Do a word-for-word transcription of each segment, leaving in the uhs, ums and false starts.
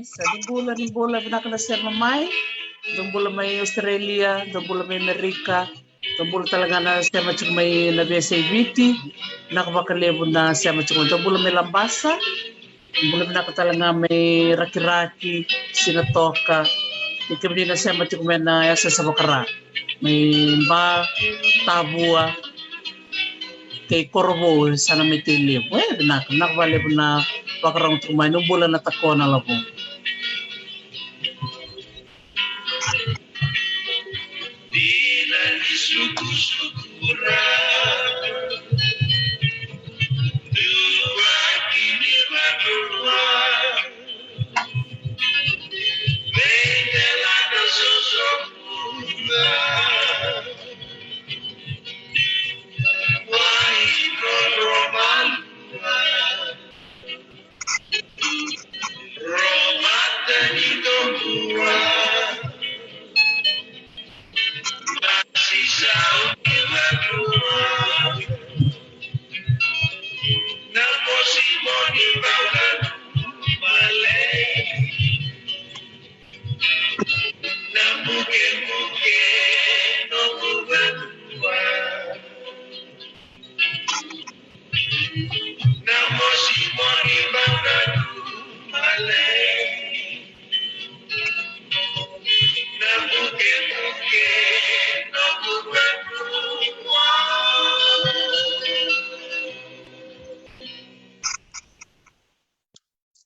Sa ni bula, ni bula vinaka na sema mai. Dou bula mai Australia, dou bula mai Amerika, dou bula tale ga na sema tiko mai na veiyasai Viti. Vinaka vakalevu na sema tiko mai. Dou bula mai Labasa. Bula vinaka tale ga mai Rakiraki, Sigatoka. Ni kemuni na sema tiko mai na yasayasa vaka-Ra, mai Ba, Tavua kei Korovou, sa na mai tei levu. E vinaka, vinaka vakalevu na vakarogo tiko mai. Ni bula na Takona Lavo.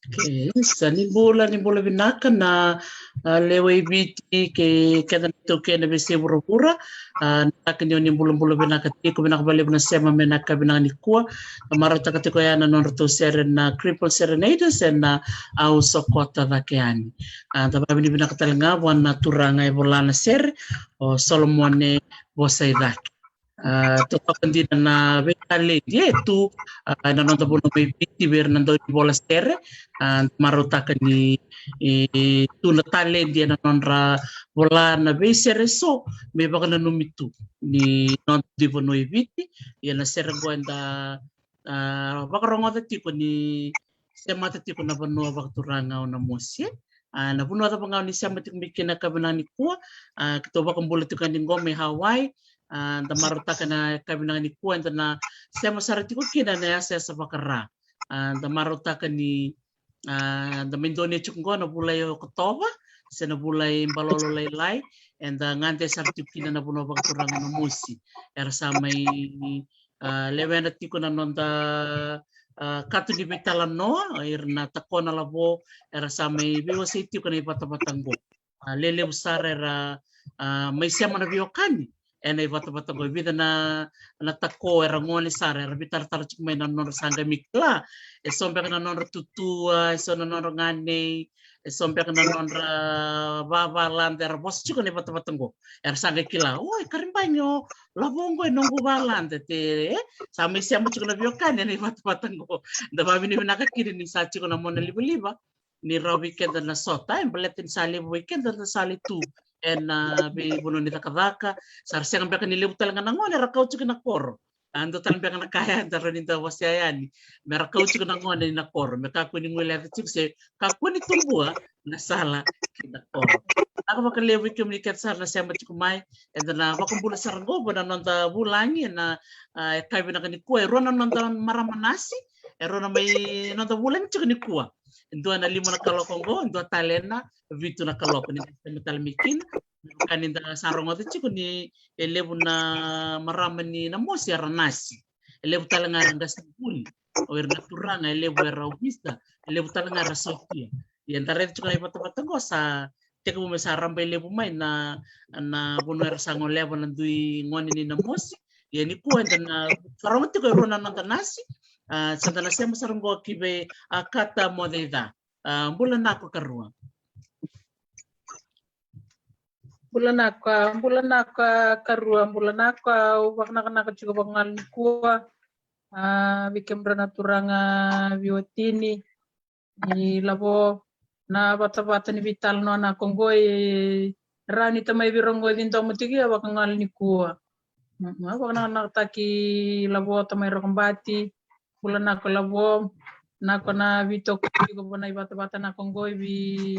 Okay, sa ni bula, ni bula vinaka na, a, lewe i Viti kei keda na iTaukei ena veiyasai vuravura. A, na taka ni o ni bulabula vinaka tiko, vinaka vakalevu na sema mai na yakavi vinaka nikua. A, marautaka tiko ya na nodratou sere na Cripple Serenaders ena, a, au sokota cake yani. A, da vakavinavinaka tale ga vua na turaga e vola na sere, o Solomone Vosaicake. A, totoka dina na veitaledi e tu, a, ena noda vanua mai Viti vei ira na dau ni vola sere. A, da marautaka ni, e, tu na taledi ena nodra vola na veisere eso me vakananumi tu ni noda dui vanua i Viti. Ia na sere qo eda, a, vakarogoca tiko ni semata tiko na vanua vakaturaga o Namosi. A, na vanua cava ga o ni sema tiko mai kina na yakavi vinaka nikua. A, keitou vakabula tiko yani qo mai Hawaii. A, da marautaka na yakavi vinaka nikua eda na sema sara tiko kina na yasayasa vaka-Ra. A, da marautaka ni, a, da mai donuya tiko qo na vula i Okotova se na vula i Balolo Lailai, eda gade sara tiko kina na vanua vakaturaga o Namosi. Era sa mai, a, lewena tiko na noda, a, kato ni veitalanoa, ira na Takona Lavo, era sa mai veiwasei tiko na ivatavata qo. A, lelevu sara era, a, mai sema na veiwekani ena ivatavata qo. E vica na, na tako era gone sara, era veitaratara tiko mai na nodra sa qai mai kila. Eso beka na nodra tutua, eso na nodra ganei, eso beka na nodra vavalada era vosa tiko na ivatavata qo. Era sa qai kila, oi, karibagi o Lavo qo e noqu valada, te, e, sa mai sema tiko na veiwekani ena ivatavata qo. Da vakavinavinaka kina ni sa tiko na monalivaliva ni rawa vei keda na sota, e baleta ni sa levu vei keda na sa lai tu ena veivanua ni cakacaka. Sa ra sega beka ni levu tale ga na gone era kau tiko na koro. A, dua tale beka na ka ya eda rawa ni da wasea yani, me ra kau tiko na gone ena koro, me kakua ni guileca tiko se kakua ni tubua na sala ki na koro. Vinaka vakalevu vei kemuni kece sara na sema tiko mai. Eda na vakabula sara qo vua na noda vulagi ena, a, yakavi vinaka nikua. E rua na noda marama nasi, e rua na mai noda vulagi tiko nikua. E dua ena lima na kaloko qo, e dua tale ena vitu na kaloko, ni da sema tale mai kina. Me vaka ni da sa rogoca tiko ni e levu na marama ni Namosi era nasi. E levu tale ga era qasenivuli. O ira na turaga e levu era ovisa, e levu tale ga era sautia. Ia da raica tiko na ivatavata qo sa tekivu me sa rabailevu mai na, na vanua era sa goleva na dui gone ni Namosi. Ia nikua eda na vakarorogo tiko e rua na noda nasi, a, sa da na sema sara qo ki vei Akata Moceica. A, bula Nako karua. Bula Nako, bula Nako karua, bula Nako. Au vakanakanaka tiko vakagalu nikua, a, vei kemudrau na turaga veiwatini. Ni Lavo, na vatavata ni veitalanoa Nako qo e rawa ni tamai veirogoci domo tiko ia vakagalu nikua. Mm, au vakanakanakataki Lavo tamai Rokobati, bula Nako Lavo, Nako na veitokoni tiko vua na ivatavata Nako qo e vei,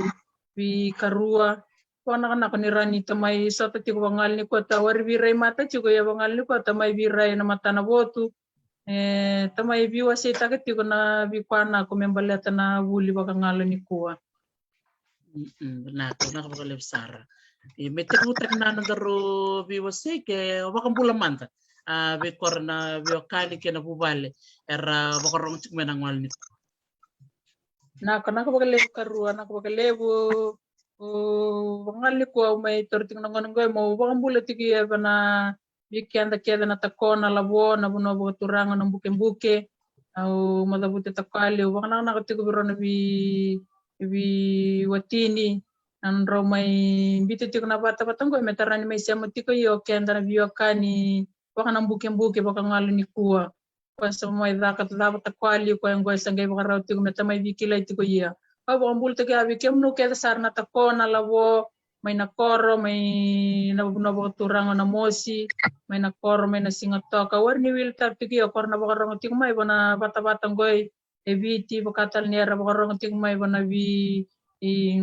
vei karua. Vakanakanaka ni rawa ni tamai sota tiko vakagalu nikua, tawari veirai mata tiko ia vakagalu nikua, tamai veirai na matana votu. E, tamai veiwaseitaka tiko na veikua Nako me baleta na vuli vakagalu nikua. Mm, mm, vinaka, vinaka vakalevu sara. E, me tekivutaki na nodaru veiwasei ke o vakabula mada, a, vei kora na veiwekani kei na vuvale era vakarorogo tiko mai na galu nikua. Nako, nako vakalevu karua, nako vakalevu. O, vakagalu nikua au mai taura tiko na gauna qo meu vakabula tiko ia vei na, vei keda kece na Takona, Lavo, na vanua vakaturaga, na Bukebuke. Au mai cavuta Takali, au vakanakanaka tiko vei rau na vei, veiwatini, na nodrau mai biuta tiko na vatavata qo me tara ni mai sema tiko ia o keda na veiwekani vaka na Bukebuke vakagalu nikua. Koya sa mai caka, cava Takali, koya qo e sa qai vakarau tiko me tamai veikilai tiko ia. Au vakabula tiko ia vei kemuni kece sara na Takona, Lavo, mai na koro, mai na vanua vakaturaga o Namosi, mai na koro, mai na Sigatoka. Au wari ni wili tara tiko ia o koro na vakarorogo tiko mai vua na vatavata qo e Viti, vaka tale ni era vakarorogo tiko mai vua na vei, i,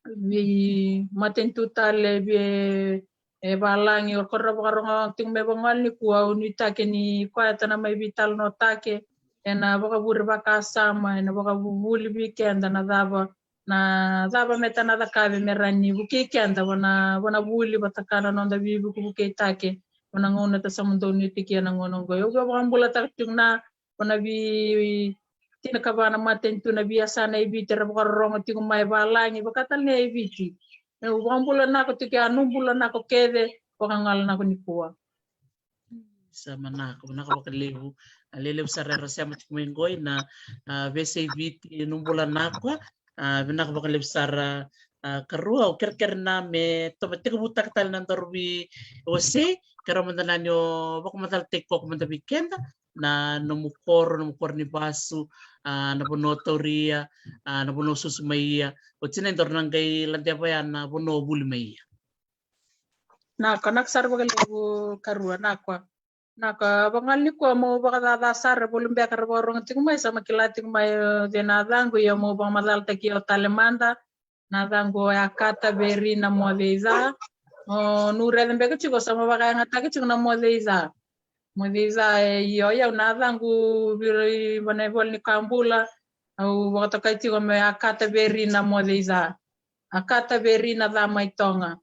veimatanitu tale, vei, e, valagi, o kora vakarorogo tiko mai vakagalu nikua. Au nuitaki ni koya tana mai veitalanoataki ena vakavure vakasama, ena vakavuvuli vei keda na cava, na cava me tana cakavi me rawa ni vukei keda vua na, vua na vuli vata kei na noda veivukevukeitaki vua na gauna ta sa muduo nuitaki ena gauna oqo. Au via vakabulataka tiko na vua na vei, vei tinikava na matanitu na veiyasana e Viti era vakarorogo tiko mai valagi, vaka tale ni e Viti. Au vakabula Nako tiko, a nomu bula Nako kece, vakagalu Nako nikua. Sa manako, vinaka vakalevu. A, lelevu sara era sema tiko mai qo ina, a, veiyasai Viti, nomu bula Nako. A, vinaka vakalevu sara, a, karua. Au kerekere na me tovo tekivutaka tale na nodaru veiwasei, kerea mada na ni o vakamacalataki koya mada vei keda na nomu koro, nomu koro ni vasu, a, na vanua o tauri ia, a, na vanua o susu mai ia. Oti na i daru na qai ladeva ya na vanua o vuli mai ia. Nako, nako sara vakalevu karua, nako. Nako, vakagalu nikua meu vakacaca sara, voli beka ra vakarorogo tiko mai, sa mai kila tiko mai, e, cei na yacaqu, ia meu vakamacalataki au tale mada. Na yacaqu o Akata Verina Moceica. O, niu raica beka tiko sa mai vakayagataki tiko na Moceica. Moceica, e, io, io, na yacaqu vei ira na ivola ni ka bula. Au vakatokai tiko me Akata Verina Moceica. Akata Verina Camaitoga.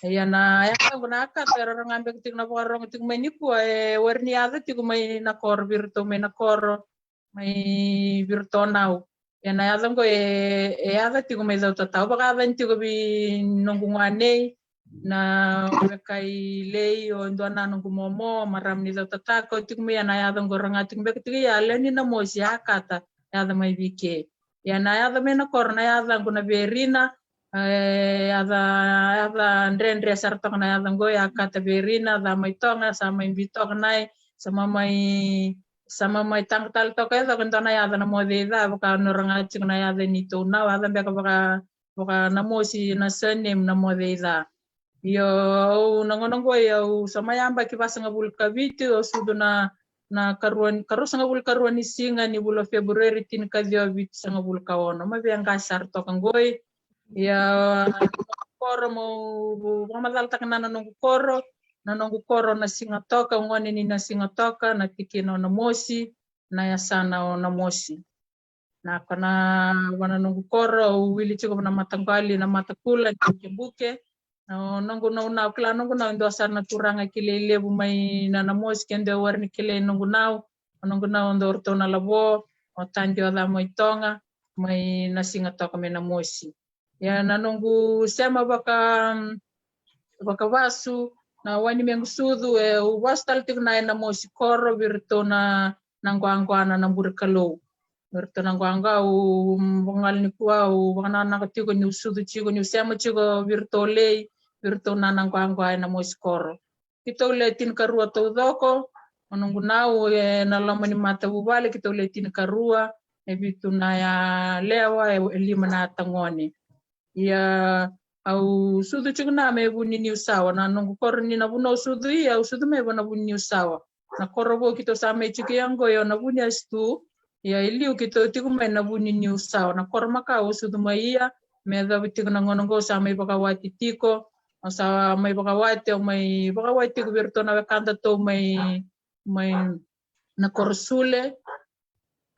Ia na yacaqu na Akata, era rawa ga beka tiko na vakarorogo tiko mai nikua, e wari ni yaca tiko mai na koro, vei iratou mai na koro, mai vei iratou na au. Ia na yaca qo e, e yaca tiko mai Cautataka. Au vakayacani tiko vei noqu gone, na weka i Lei, o dua na noqu momo, marama ni Cautataka, o tiko mai. Ia na yaca qo ra ga tiko beka tiko ia, lewe ni Namosi, Akata, yaca mai vei ke. Ia na yaca mai na koro, na yacaqu na Verina, e, yaca, yaca dredre sara toka na yaca qo, e Akata Verina Camaitoga, sa mai bi toka nai, sa mamai, sa mamai taqa tale toka e toka e dua na yaca na Moceica, vaka nodra ga tiko na yaca ni tou nau, yaca beka vaka, vaka Namosi na surname na Moceica. Io, au na gauna qo, io, au sa mai yabaki vasagavulu ka vitu, au sucu na, na karua, karuasagavulu karua ni siga ni vula o February, tinikaciwa vitusagavulu ka ono. Mai via qase sara toka qoi. Ia, koro meu vakamacalataka na, na noqu koro, na noqu koro na Sigatoka, gone ni na Sigatoka, na tikina o Namosi, na yasana o Namosi. Na ka na vua na noqu koro, au wili tiko vua na mataqali, na Matakula ni Bukebuke. Na noqu nau, nau kila noqu nau e dua sara na turaga kilai levu mai na Namosi, ke dua e wari ni kilai noqu nau. o noqu nau o Dorotou Nalavo, o Tadi o Camo i Toga, mai Nasiga toka mai Namosi. Ia na noqu sema vaka vakavasu, na wai ni mequ sucu, e, au vasu tale tiko na e Namosi koro vei iratou na, na Quaquana, na Buri Kalou. Vei iratou na Quaqua, au, mm, vagalavu nikua au vakananaka tiko niu sucu tiko, niu sema tiko vei iratou lei, vei iratou na, na Quaqua e Namosi koro. Keitou le tinikarua taucoko, o noqu nau e na loma ni matavuvale, keitou le tinikarua, e vitu na yalewa, e, e lima na tagone. Ia au sucu tiko na me vu ni Niusawa, na noqu koro ni na vuna au sucu ia, au sucu mai va na vu ni Niusawa. Na koro vou keitou sa mai tiko ia qo, io, na vu ni Asitu, ia i liu keitou tiko mai na vu ni Niusawa. Na koro makawa au sucu mai ia, me yacovi tiko na gauna qo au sa mai vakawati tiko, au sa mai vakawati, au mai vakawati tiko vei iratou na wekadatou mai, mai na koro Sule,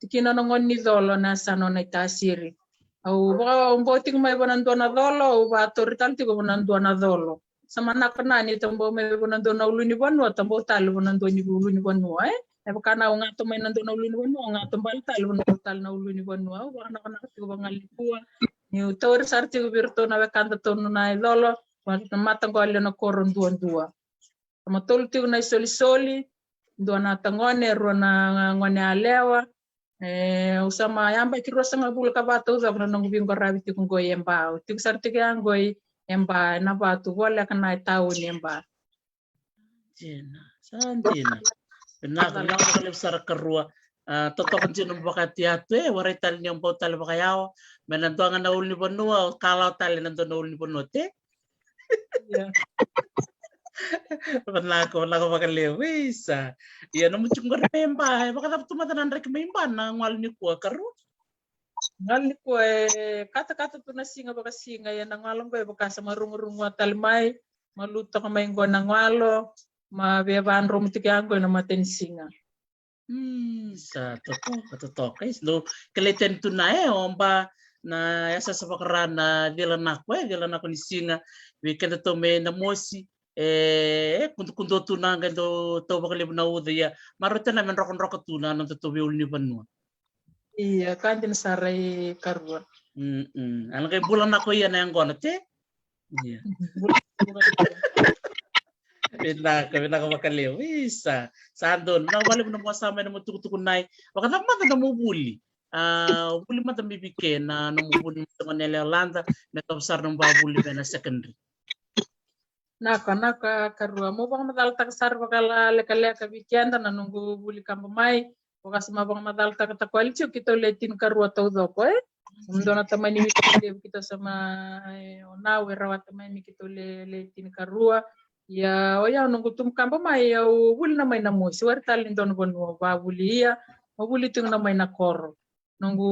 tikina na gone ni colo na yasana o Naitasiri. Au vaka, au bau tiko mai va na dua na colo, au vatori tale tiko va na dua na colo. Sa manaka na ni tabau mai va na dua na ulu ni vanua, tabau tale va na dua ni ulu ni vanua, e? E vaka na au gato mai na dua na ulu ni vanua, au gato bale tale va na dua tale na ulu ni vanua. Au vakanakanaka tiko vagalavu nikua niu tauri sara tiko vei iratou na wekadatou na i colo, va na mataqali na koro duadua. Sa matolu tiko na isolisoli, dua na tagone, rua na gone yalewa. E, au sa mai yabaki ruasagavulu ka va taucoko na noqu veiqaravi tiko qo i Eba. Au tiko sara tiko ya qo i Eba, e Navatu, voleka na tauni Eba. Dina, sa dina. Vinaka, vinaka vakalevu sara karua. A, totoka dina mo vakatiyatu, e, warai tale ni o bau tale vakayawa. Me na dua ga na ulu ni vanua, o kalawa tale na dua na ulu ni vanua, te? Ia. Vinaka, vinaka vakalevu, isa. Ia, nomu tiko qori mai Ba, e vakacava tu mada na draki mai Ba na galu nikua karua? Galu nikua e katakata tu na siga vakasiga, ia na galu qo e vaka sa marugurugua tale mai, malu toka mai qo na galu, ma via vadromu tiko ya qo na matanisiga. Hmm, sa totoka, totoka. Isa, dou kilai tani tu na e, o Ba na yasayasa vakara na cila nako, e, cila nako ni siga, vei kedatou mai Namosi, e, e, kudukudu tu na qai dou tau vakalevu na uca, ia. Marau tena me drokadroka tu na nodatou veiulu ni vanua. Ia, ka dina sara i karua. Mm, mm. Ana qai bula nako ia na yaqona, te? Ia. Vinaka, vinaka vakalevu. Isa. Sa donu. Vinaka vakalevu na mua sa mai na mo tukutuku nai. Vakacava mada na mo vuli? A, vuli mada mai vike na, na mo vuli mada na Leolada. Me tau sara na mo vuli me na secondary. Naka, naka karua. Mo vakamacalataka sara vakalekaleka vei keda na noqu vuli kaba mai. Vaka sa ma vakamacalataka ta koya li tiko keitou le tinikarua taucoko, e? Dua na tamani wili levu keitou sa ma, e, o nau e rawata mai me keitou le, le tinikarua. Ia, o yau noqu tubu kaba mai, au vuli na mai Namosi, warai tale ni dua na vanua, vavuli ia, au vuli tiko na mai na koro. Noqu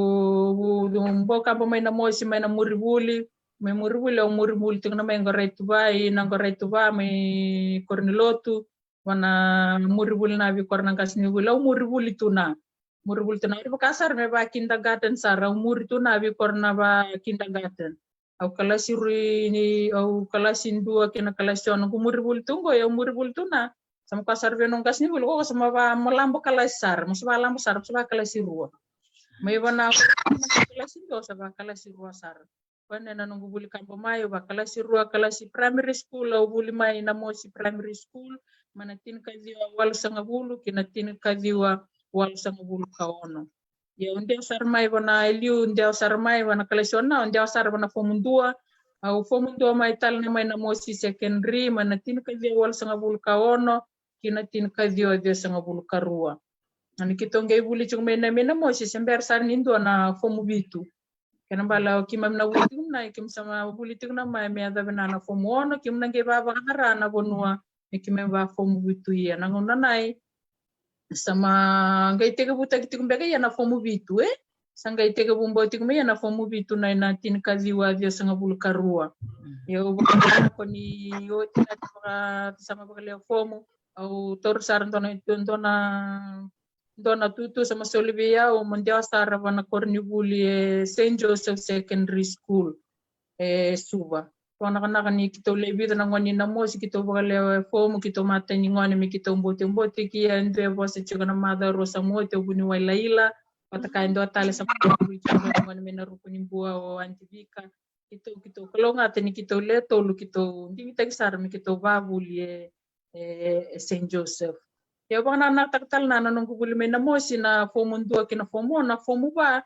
vu, vu, bau kaba mai Namosi, mai na muri vuli, mai muri vuli, au muri vuli tiko na mai Qaraituva, i na Qaraituva, mai koro ni lotu, va na muri vuli na veikoro na qasenivuli, au muri vuli tu na. Muri vuli tu na, au vaka sara me va kindergarten sara, au muri tu na veikoro na va kindergarten. Au kalasi rui ni, au kalasi dua kei na kalasi ono, noqu muri vuli tu qo, au muri vuli tu na. Sa ma koya sara vei noqu qasenivuli, ko sa ma va mo labo kalasi sara, mo sa va labo sara, mo sa va kalasi rua. Mai va na kalasi dua, sa va kalasi rua sara. Koya na noqu vuli kaba mai, au va kalasi rua, kalasi primary school, au vuli mai Namosi Primary School, mai na tinikaciwa walusagavulu ki na tinikaciwa walusagavulu ka ono. Ia au dewa sara mai va na, e liu dewa sara mai va na kalasi ono, au dewa sara va na fomu dua, au fomu dua mai tale na mai Namosi Secondary, mai na tinikaciwa walusagavulu ka ono ki na tinikaciwa ciwasagavulu ka rua. Ani keitou qai vuli tiko mai na, mai Namosi, se bera sara ni dua na fomu vitu. Kena bala o keimami na vuli tiko na, keimami sa ma vuli tiko na mai me yacovi na, na fomu ono, keimami na qai va vakacara na vanua me keimami va fomu vitu ia. Na gauna nai sa ma qai tekivutaki tiko beka ia na fomu vitu, e? Sa qai tekivu bau tiko mai ia na fomu vitu na, na tinikaciwa ciwasagavulu ka rua. Ia au vaka ko ni oti na vaka, sa ma vakalewe fomu, au taura sara dua na, dua na dua na tutu sa ma soli vei au mo dewa sara va na koronivuli e Saint Joseph Secondary School e Suva. Vakanakanaka ni kitou lewe vica na gone ni Namosi, kitou vakalewe fomu, kitou matai ni gone me kitou boteuboteki. Ia e dua e vosa tiko na macawa rua sa oti, o vuniwai Laila. Vata kaya e dua tale sa macawa rua tiko na gone mai na ruku ni bua, o Aunty Vika. Kitou, kitou kalougata ni kitou le tolu kitou digitaki sara me kitou vavuli e, e, e Saint Joseph. Ia vakanakanaka tale na, na noqu vuli mai Namosi, na fomu dua kei na fomu ono, na fomu va.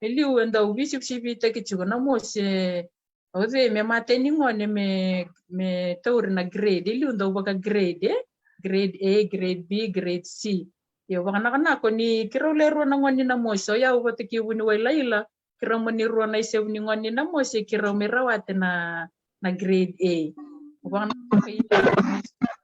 E liu e dau visivisivi taki tiko Namosi, e, o cei me matai ni gone me, me tauri na grade. E liu dau vaka grade, e? Grade A, grade B, grade C. Ia vakanakanaka ni keirau le rua na gone ni Namosi, o yau vata kei vuniwai Laila, keirau mani rua na isevu ni gone ni Namosi, keirau me rawata na, na grade A. Vakanakanaka ia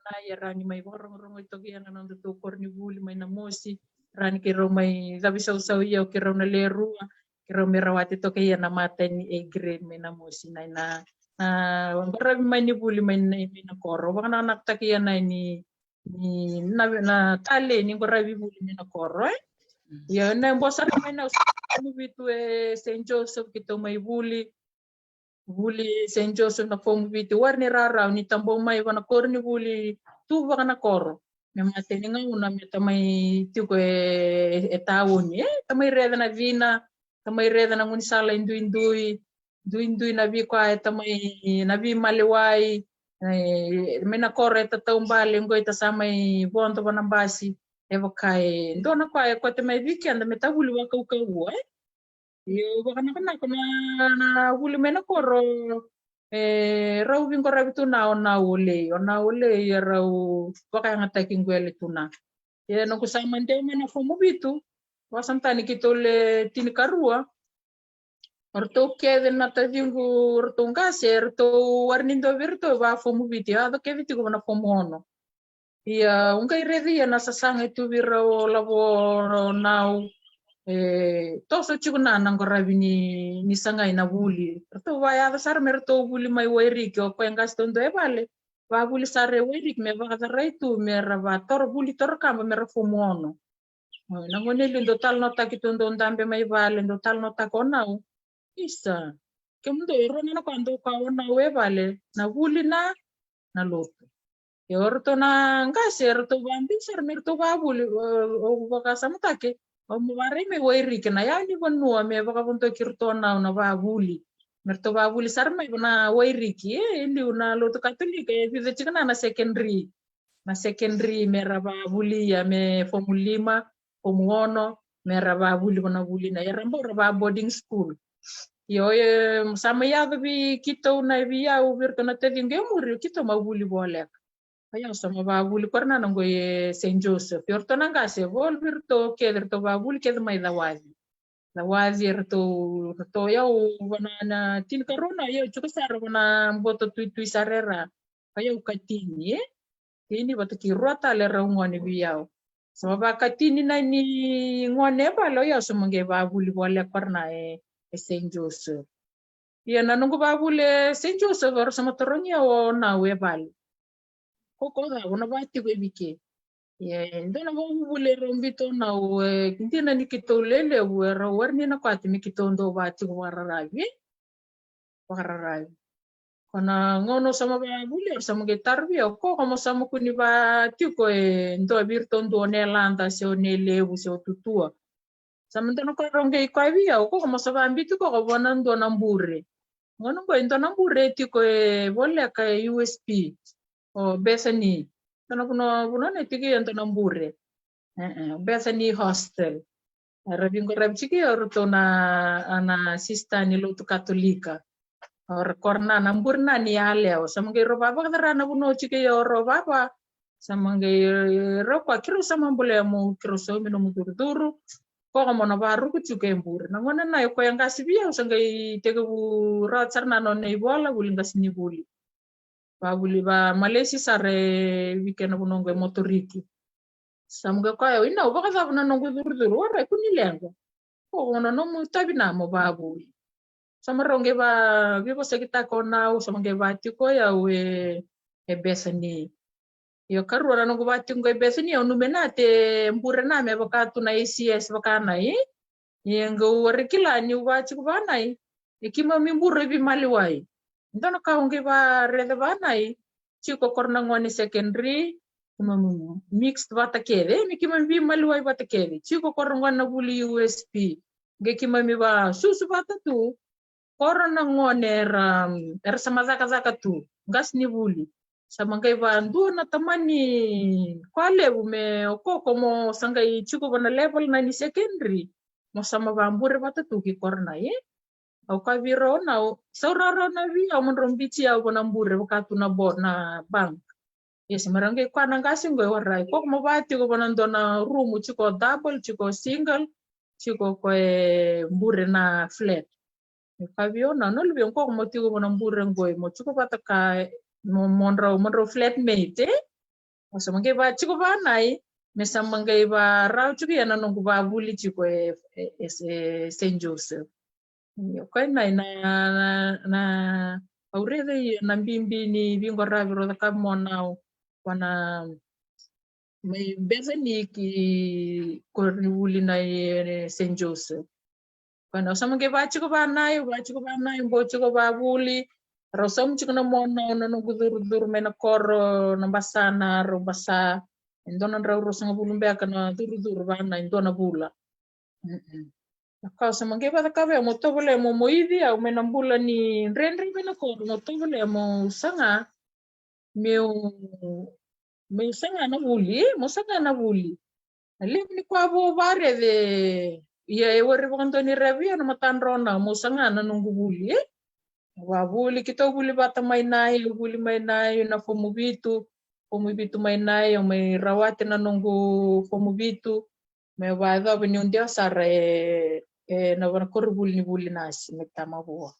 na ia rawa ni mai vakarogorogo toka ia na nodatou koronivuli mai Namosi. Rawa ni keirau mai cavisausau ia o keirau na le rua, keirau me rawata toka ia na matai ni A grade mai Namosi. Na, na, na qaravi mai ni vuli mai na, mai na koro. Vakanakanakataki ia na ni, ni na, na tale ni qaravi vuli mai na koro, e? Ia na bosa mai na fomu vitu e Saint Joseph kitou mai vuli. Vuli Saint Joseph na fomu vitu, wari ni rarau ni tabau mai vana koronivuli tu vaka na koro. Me matai ni gauna me tamai tiko e, e tauni, e? Tamai rece na cina, tamai rece na gunisala e duidui, duidui na viko a e tamai na vimaliwai, e, mai na koro e tataubale, qo e ta sa mai vodo vana basi. E vaka e dua na koya e kote mai vei keda me ta vuli vakaukauwa, e? Io, vakanakanaka na, na vuli mai na koro, e, rau viqaravi tu na o Nau o Lei, o Nau o Lei e rau vakayagataki qwele tu na. E noqu sa made mai na fomu vitu, vakasamatani kitou le tinikarua. O ratou kece na taciqu, o ratou qase, e ratou wari ni dua vei ratou e va fomu vitu, e yaco kece tiko vana fomu ono. Ia, au qai raica ia na sasaga e tu vei rau o Lavo, o Nau, e toso tiko na, na qaravi ni, ni sagai na vuli. Ratou vayaca sara me ratou vuli mai Wairiki, o koya qase taudua e vale. Vavuli sara e Wairiki me vakacarai tu, me ra va toro vuli toro kaba me ra fomu ono. O, na gone e liu dau talanoataki tu, dau dabe mai vale, dau talanoataki o Nau. Isa, kemudou e rua na, na koya dau koya o Nau e vale, na vuli na, na lotu. E o ratou na qase, e ratou vabiu sara me ratou vavuli, o, o vakasamataki. O mo varai mai Wairiki na yau ni vanua me vakavodoki ratou o Nau na vavuli. Me ratou vavuli sara mai vana Wairiki, e, e liu na lotu Katolika, e vica tiko na, na secondary. Na secondary me ra vavuli ia me fomu lima, fomu ono, me ra vavuli vana vuli na, era bau ra va boarding school. Io, e, sa mai yaco vei kitou na vei au, vei ratou na taciqu e muri, kitou ma vuli voleka. Ia au sa ma vavuli koya na, na qo e Saint Joseph. Io, ratou na qase, voli vei ratou kece, ratou vavuli kece mai Cawaci. Cawaci, e ratou, ratou, ia au vana na tinikarua na, ia au tiko sara vana boto tuitui sara era. Ka ia au katini, e? Tini vata kei rua tale rau gone vei au. Sa ma vakatini na ni gone e vale, o yau sa ma qai vavuli voleka koya na e, e Saint Joseph. Ia na noqu vavuli e Saint Joseph, era sa ma tarogi au o Nau e vale. Ko, ko cava, o na vakatiko e vei ke? Ia, e dua na vakavuvuli e rau biuta o Nau, e, dina ni kitou lelevu, e rau wari ni na koya me kitou dau vakatiko vakararavi, e? Vakararavi. Ko na gauna au sa ma vavuli, era sa ma qai taro vei au, ko, ko mo sa ma kua ni vakatiko e dua vei iratou dua, o Nelada se o Nelevu se o Tutua. Sa ma dua na koya rau qai koya vei au, ko, ko mo sa vabiuti ko, ko vua na dua na bure. Gauna qo e dua na bure e tiko e voleka e U S P. O Bethany. Dua na vanua, vanua na tiko e dua na bure. E, e, Bethany Hostel. Era viqaravi tiko o ratou na, na sista ni lotu Katolika. O ra koya na, na bure na ni yalewa. Sa ma qai rau vavakarau na vanua tiko o rau vava. Sa ma qai, e, rau koya, keirau sa ma bolea mo keirau saumi nomu curucuru. Ko, ko mo na varuku tiko e bure. Na gauna na, o koya qase vei au sa qai tekivu rawata sara na nona ivola, vuli qasenivuli. Vavuli vamalesi sara e vei kena vanua qo e Moturiki. Sa ma qai koya, o Nau, vakacava na noqu curucuru? Warai, kua ni leqa. Ko, ko na nomu itavi na mo vavuli. Sa ma rau qai va, veivosakitaka o Nau, sa ma qai vakatiko o yau e, e Bethany. Io, karua na noqu vakatiko qo e Bethany, au numia na te bure na me vaka tu na A C S vaka na, e? Ia qai au warai kila niu vakatiko vaka na, e? E keimami bure veimaliwai. Dua na ka au qai vakaraica vua na i, tiko koro na gone secondary, keimami mixed vata kece, me keimami veimaliwai vata kece. Tiko koro na gone na vuli U S P, qai keimami vasusu vata tu, koro na gone era, era sa macakacaka tu, qasenivuli. Sa maqai va dua na tamani koya levu me o koko mo sa qai tiko va na level na ni secondary, mo sa ma vabure vata tu ki koro na i. Au kaya vei rau na, au sauraurau na vei au mo drau biuti au va na bure vaka tu na bo na bank. Ia se me rau qai koya na qase qo e warai, koko mo va tiko va na dua na rumu, tiko double, tiko single, tiko ko e bure na flat. Au kaya vei au na, na luve, koko mo tiko va na bure qo mo tiko vata ka mo, mo drau, mo drau flatmate, e? Au sa maqai va tiko va na i, me sa maqai va rau tiko ia na noqu vavuli tiko e, e, e, e Saint Joseph. Io, koya na, na, na, na, au raica ia na bibi ni viqoravi rau cakava mo nau, va na mai Bethany ki koronivuli na i, e, Saint Joseph. Koya na, au sa maqai va tiko va na i, va tiko va na i, bau tiko vavuli. Rau sauma tiko na mo nau na noqu curucuru mai na koro na basa na rau basa. E dua na drau ruasagavulu beka na curucuru va na i dua na vula. Mm-mm. Na ka au sa maqai vacakava, mo tovolea mo, mo ici au mai na bula ni dredre mai na koro, mo tovolea mo saga, meu, meu saga na vuli, e, mo saga na vuli. Na levu ni koya vou varece, ia e wari vakadua ni ravi au na matadrau na, mo saga na noqu vuli, e. Vavuli, keitou vuli vata mai na i, vuli mai na i na fomu vitu, fomu vitu mai na i, au mai rawati na noqu fomu vitu, me vayacova niu dewa sara e, e na va na koronivuli ni vuli nasi mai Tamavua.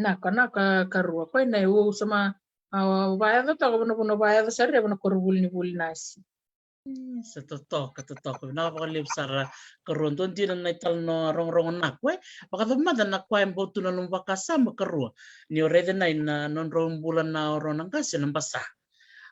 Na ka, na ka, karua, koya na i, au sa ma, a, vayaco toka va na vanua vayaco sara e va na koronivuli ni vuli nasi. Mm, sa totoka, totoka. Vinaka vakalevu sara karua. Dua dina na italanoa rogorogo na ko e. Vakacava mada na koya e bau tu na nomu vakasama karua ni o raica na i na nodrau bula na oro na qase na basa.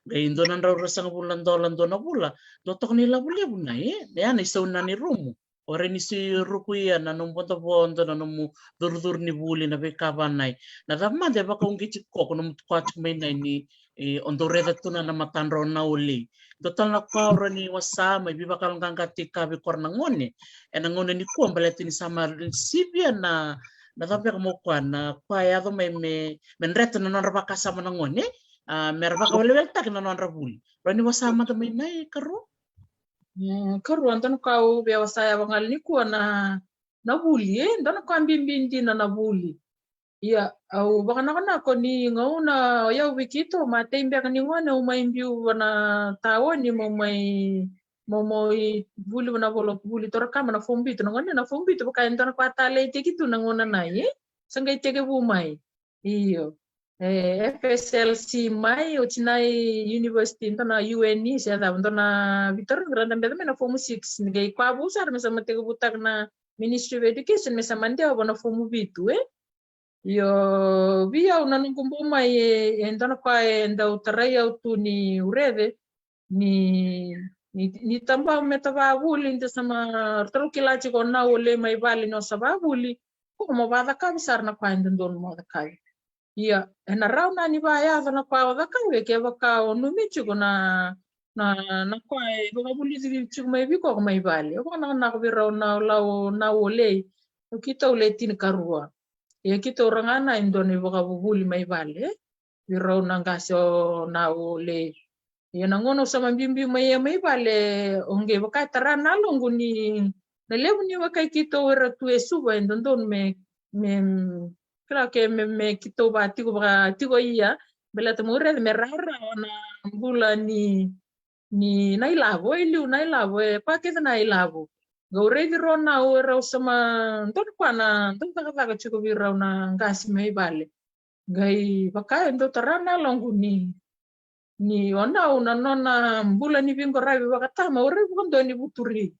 Qai dua na drau ruasagavulu na dola dua na vula. Dua toka na ilavo levu na i, e? Na ya na isau na ni rumu. O rai ni si ruku ia na nomu vodovodo, na nomu curucuru ni vuli, na veika va na i. Na cava mada e vakauqeti koko nomu tukutuku mai na i ni, e, o dau raica tu na, na matadrau na olei. Dua tale na koya o rai ni wasa mai veivakayaloqaqataki vei koro na gone e na gauna ni kua baleta ni sa ma sivia na, na cava beka mo koya na koya e yaco mai me, me dreta na nodra vakasama na gone, a, me ra vakaweleweletaki na nodra vuli. Rai ni wasa mada mai na i karua. Mm, karua, dua na ka au via wasaya vagale nikua na, na vuli, e? Dua na ka bibi dina na vuli. Ia, au vakanakonako ni gauna o yau vei keitou, matai beka ni gone, au mai biu va na taoni, mo mai, mo mai vuli va na volo, vuli toro kama na fomu vitu, na gone na fomu vitu, vaka e dua na ka taleitaki tu na gauna na i, e? Sa qai tekivu mai. Io. E, F S L C mai, oti na i university, dua na U N E, se cava, dua na veitarogi ra da beca mai na fomu six. Ni qai koya vou sara me sa ma tekivutaka na Ministry of Education, me sa ma dewa va na fomu vitu, e? Io, vei au na noqu bau mai, e, e dua na koya e dau tarai au tu ni urece, ni, ni, ni tabau me tavavuli, ni da sa ma, ra taru kila tiko o nau o lei mai vale ni o sa vavuli, ko mo vacakavi sara na koya e dodonu mo cakavi. Ia, e na rawa na ni vayaco na koya o cakavi, e kevaka o nanumi tiko na, na, na koya e vakavulici tiko mai vei koko mai vale. Au vakanakonako vei rau na, o lau, o nau o lei, o keitou le tinikarua. Ia keitou ra ga na e dua na i vakavuvuli mai vale, e? Vei rau na qase o nau o lei. Ia na gauna au sa ma biubiu mai, ia mai vale, o qai vaka e tara na yaloqu ni, na levu ni wekai keitou era tu e Suva e dodonu me, me, kila ke me, me keitou va tiko, vaka tiko ia, baleta meu raica me rawarawa na bula ni, ni na ilavo, e liu na ilavo, e koya kece na ilavo. Qai au raici rau na, o rau sa ma, dua na koya na, dua na cakacaka tiko vei rau na qase mai vale. Qai vaka e dau tara na yaloqu ni, ni o nau na nona bula ni veiqaravi vakatama, o rai vakadua ni vuturi.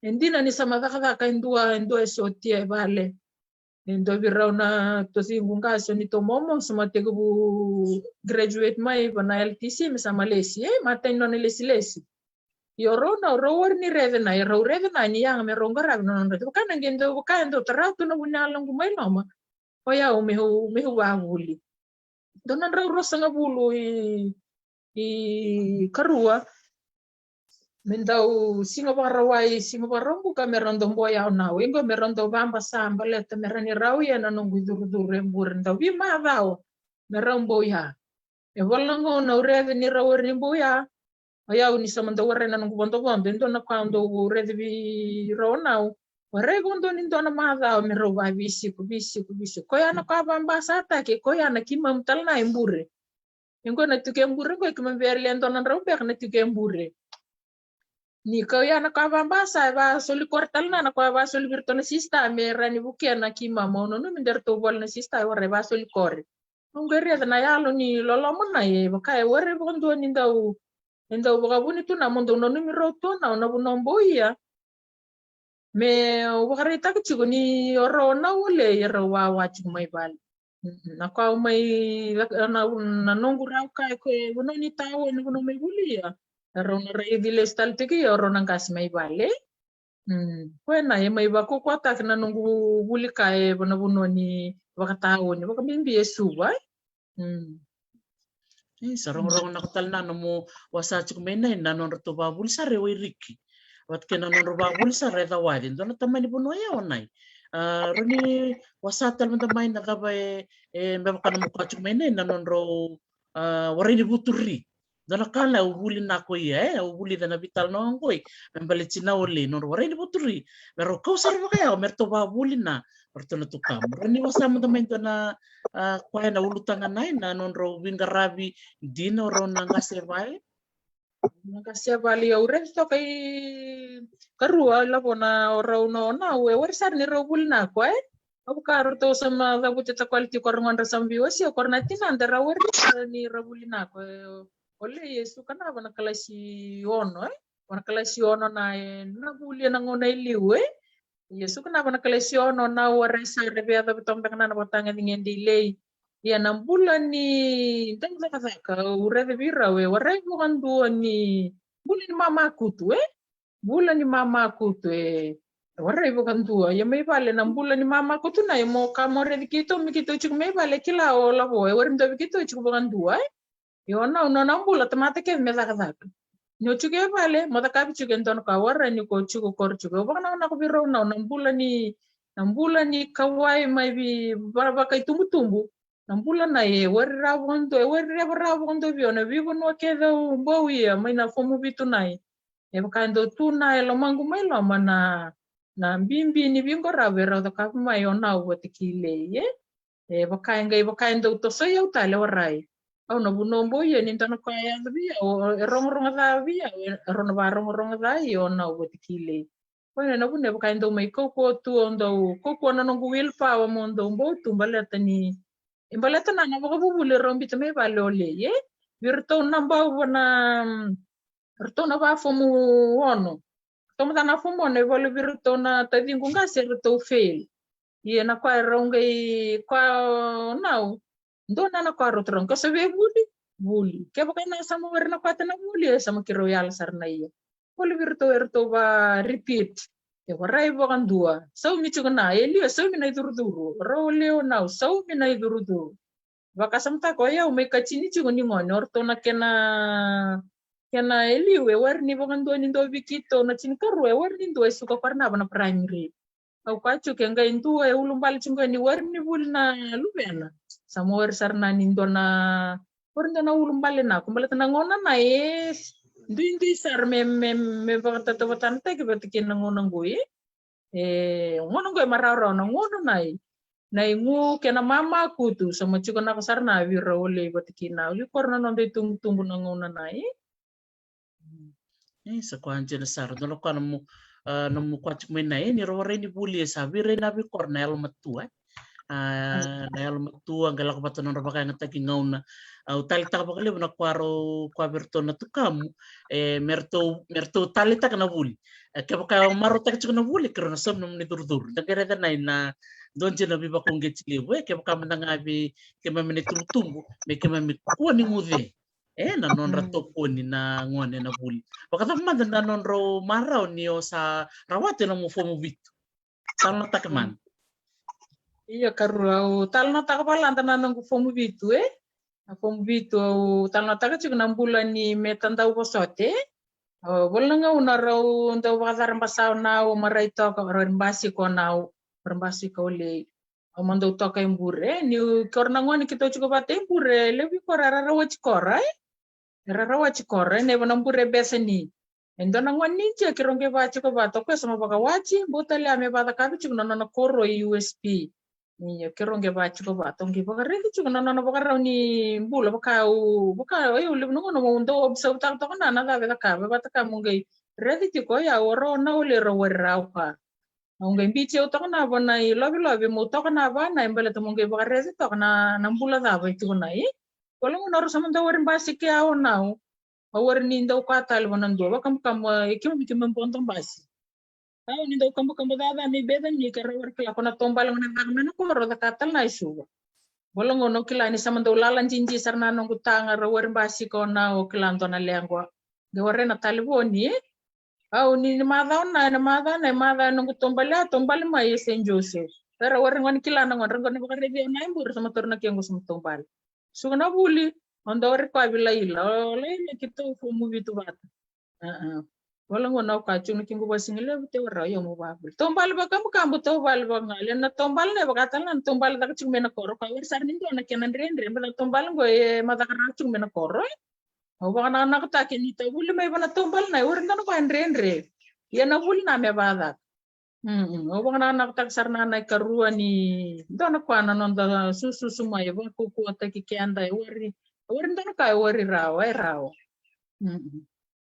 E dina ni sa ma cakacaka e dua, e dua e sotia e vale. E dua vei rau na taciqu qase, o neitou momo, sa ma tekivu graduate mai va na L T C, me sa ma lesi, e, matai ni nona lesilesi. Ia o rau na, o rau wari ni raica na, e rau raica na ni yaga me rau qaravi na nona raica. Vaka na qai dau, vaka e dau tara tu na vu ni yaloqu mai loma. O yau meu, meu vavuli. Dua na drau ruasagavulu i, i karua. Me dau siga Vakarauwai, siga Vakaraubuka me rau dau bau ya o nau. Iqo me rau dau vabasa baleta me ra ni rau ia na noqu icurucuru e bure, dau vimacawa me rau bau ya. E vala na gauna au raica ni rau wari ni bau ya. O yau ni sa mada warai na noqu vodovodo, e dua na ka au dau raica vei rau o nau. Warai vakadua ni dua na macawa me rau vavisiku, visiku, visiku. Koya na ka vabasataki, koya na kimamu tale na e bure. Iqo na tiko e bure, iqo e kimamu via le dua na drau beka na tiko e bure. Ni kau ya na ka vabasa, e vasoli kore tale na, na ka vasoli vei iratou na sista, me ra ni vukea na kimamu. Au nanumi de ratou voli na sista, e warai vasoli kore. Noqu qai raica na yalo ni loloma na e vaka e warai vakadua ni dau, ni dau vakavuna tu na mo dau nanumi rau tu na, na vuna bau ia. Me au vakaraitaka tiko ni o rau o nau o lei e rau wawa tiko mai vale. Mm, na ka au mai, na, na noqu rau ka e koya e vanua ni taoni, vanua mai vuli ia. E rau na raici lesu tale tiko ia o rau na qase mai vale. Mm, koya na e mai vakaukauataki na noqu vuli ka e vanavanua ni vakataoni, vakabibi e Suva, e. Mm. E, sa rogorogo na ka tale na nomu wasa tiko mai nai na nodratou vavuli sara e Wairiki. Vata kei na nodrau vavuli sara e Cawaci. Dua na tamani vanua ia o nai. A, rau ni wasa tale mada mai na cava e, e, me vaka nomu ka tiko mai nai na nodrau, a, warai ni vuturi. Dua na ka na au vuli nako ia, e, au vulica na vitala na oqoi. Me baleti na ole, nodrau warai ni vuturi. Me rau kau sara vakayau, me ratou vavuli na, o ratou na tukamu. Rau ni wasa mada mai dua na, a, koya na ulutaga nai, na nodrau veiqaravi dina o rau na qase vale. Na qase vale au raica toka i karua, lavo na o rau na o nau, e warai sara ni rau vuli nako, e. Au vaka ratou sa ma cavuti takwali tiko o rau gadra sa ma veiwasei, o rau na tinada rau warai sara ni rau vuli nako, e. O lei e suka na va na kalasi ono, e. Va na kalasi ono na e na vuli e na gauna e liu, e. Ia suka na va na kalasi ono na warai sara e via cavuti toka beka na na vakatagedegede i lei. Ia na bula ni dau cakacaka, au raica vei rau e warai vakadua ni bula ni mamakutu, e. Bula ni mamakutu, e. Warai vakadua. Ia mai vale na bula ni mamakutu na e mo ka mo raici keitou, me keitou tiko mai vale kila o lavo, e warai dua vei keitou tiko vakadua, e. Io, na, na, na bula tamata kece me cakacaka. Ni o tiko e vale, mo cakavi tiko e dua na ka, warai ni ko tiko koro tiko. Au vakanakonako vei rau na, na bula ni, na bula ni kauwai mai vei, va, vakaitubutubu. Na bula na e warai rawa vakadua, e warai rawa vakadua vei au na veivanua kece au bau ia, mai na fomu vitu nai. E vaka e dau tu na e lomaqu mai loma na, na bibi ni veiqaravi e rau cakava mai o nau vata kei lei, e. E vaka e qai, vaka e dau tosoi au tale, warai. Au na vunau bau ia ni dua na ka e yaco vei au, e rogorogo ca vei au, e rau na vakarogorogo ca ia o nau vata kei lei. Koya na vuna e vaka e dau mai kaukauwa tu, au dau kaukauwa na noqu willpower mo dau bau tu baleta ni, e baleta na, na vakavuvuli e rau biuta mai vale o lei, e. Vei iratou na bau va na, ratou na vafomu ono. Ratou mada na fomu ono, e vale vei iratou na taciqu qase, ratou fail. Ia na koya e rau qai koya o nau. Dua na na koya ratou rau qai sa via vuli, vuli. Kevaka e na sa ma warai na koya ta na vuli, e sa ma keirau yala sara na ia. Vale vei iratou, e ratou va repeat. E warai vakadua. Saumi tiko na, e liu, e saumi na icurucuru. Rau lei o nau, saumi na icurucuru. Vakasamataka o yau mai katini tiko ni gone, o ratou na kena, kena e liu, e warai ni vakadua ni dua vei keitou na tinikarua, e warai ni dua e suka kore na va na primary. Au kaya tiko e qai dua e ulubale tiko ni warai ni vuli na luvena. Sa mo warai sara na ni dua na, warai dua na ulubale na, ko baleta na gauna na e duidui sara me, me, me vakatatavatana taki vata kei na gauna qo, e. E, gauna qo e marawarawa na gauna na i, na igu kei na mamakutu, sa ma tiko naka sara na vei rau o lei vata kei na, vei kora na noda itubutubu na gauna na i. E, sa koya dina sara, dua na koya na mu, a, na mu koya tiko mai na i, ni rau warai ni vuli e sa veirai na vei kora na yalomatua, e. A, na yalomatua, qai lako vata na nodra vakayagataki gauna. Au taleitaka vakalevu na koya rau, koya vei ratou na tukamu, e, me ratou, me ratou taleitaka na vuli. E, kevaka o marautaka tiko na vuli, keirau na saumi nomuni curucuru. Da qai raica na i na dua dina veivakauqeti levu, e, kevaka mada ga vei keimami na itubutubu, me keimami kua ni guce. E, na nodra tokoni na gone na vuli. Vakacava mada na nodrau marau ni o sa rawata na nomu fomu vitu? Sa na taka mada. Ia, karua, au talanoataka vaka lada na noqu fomu vitu, e? Na fomu vitu, au talanoataka tiko na bula ni me tadau vosote. Au, vula na gauna rau dau vakacara basa o Nau, marai toka, rau basika o Nau, rau basika o Lei. Au ma dau toka e bure, e? Niu koro na gone keitou tiko vata e bure, levu i koro era rawati koro, e? Era rawati koro, e, na iva na bure besa ni. E dua na gone ni jia keirau qai vaka tiko vata, o koya sa ma vakawati, bau tale a me vakacakavi tiko na nona koro i U S P. Ia, keirau qai vaka tiko vata, au qai vakaraici tiko na nona vakarau ni bula, vaka au, vaka, o yau levu na gauna, au dau observe-taka toka na, na cava e cakava, e vaka mo qai raici tiko, ia, o rau na wali rau wari rau ka. Au qai biuti au toka na vanua i lovilovi, meu toka na vanua e baleta meu qai vakaraici toka na, na bula cava e tiko na i. Koya na gauna rau sa mada wari basika o Nau. Au wari ni dau kua tale vua na dua, vakabakaba, e, keimami, keimami bodo basi. Au ni dau kabakaba caca me beca ni ka rau wari kila ko na taubale gona caka mai na koro, caka tale na i Suva. Koya na gauna au kila ni sa mada dau lala didi sara na noqu taga, rau wari basika o Nau, au kila dua na lequa. Qai warai na talevoni, e? Au ni, ni macawa na, ni macawa na, macawa na noqu taubale, a, taubale mai e Saint Joseph. Era wari gone kila na gone, ra gone vakaraici au na i bure, sa ma taura na kequ, sa ma taubale. Suka na vuli, au dau wari koya vei Laila, o Laila keitou fomu vitu vata. A, a. Koya na gauna au kaya tiko na kequ vakasigalevu, te wara, io, mo vakavuli. Taubale vakabakaba, taubale vakagali, na taubale na, e vaka tale na taubale caka tiko mai na koro, ka wari sara ni dua na kena dredre, baleta na taubale qo e ma caka rawa tiko mai na koro, e? Au vakanakanakataka ni ta vuli mai vua na taubale na, e wari dua na koya dredre. Ia na vuli na me vakacaka. Mm, mm. Au vakanakanakataka sara na, na i karua ni dua na koya na noda sususu mai, e vakaukauwataki keda, e wari, e wari dua na ka, e wari rawa, e rawa. Mm, mm.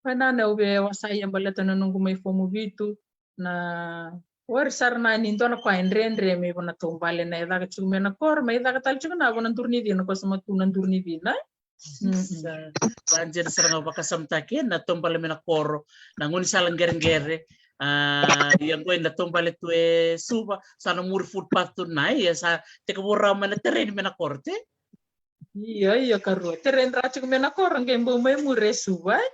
Koya na, na au via wasea baleta na noqu mai fomu vitu, na wari sara na ni dua na koya e dredre mai vua na taubale na e caka tiko mai na koro, mai caka tale tiko na vua na duru ni cina, ko sa ma tu na duru ni cina. Mm, mm. Sa, sa dina sara ga vakasamataki na taubale mai na koro, na gaunisala qereqere. A, ia qo na taubale tu e Suva, sa na muri footpath tu na, ia sa tekivu rawa mai na tereni mai na koro, te? Ia, ia, karua. Tereni rawa tiko mai na koro, qai bau mai muri e Suva, e?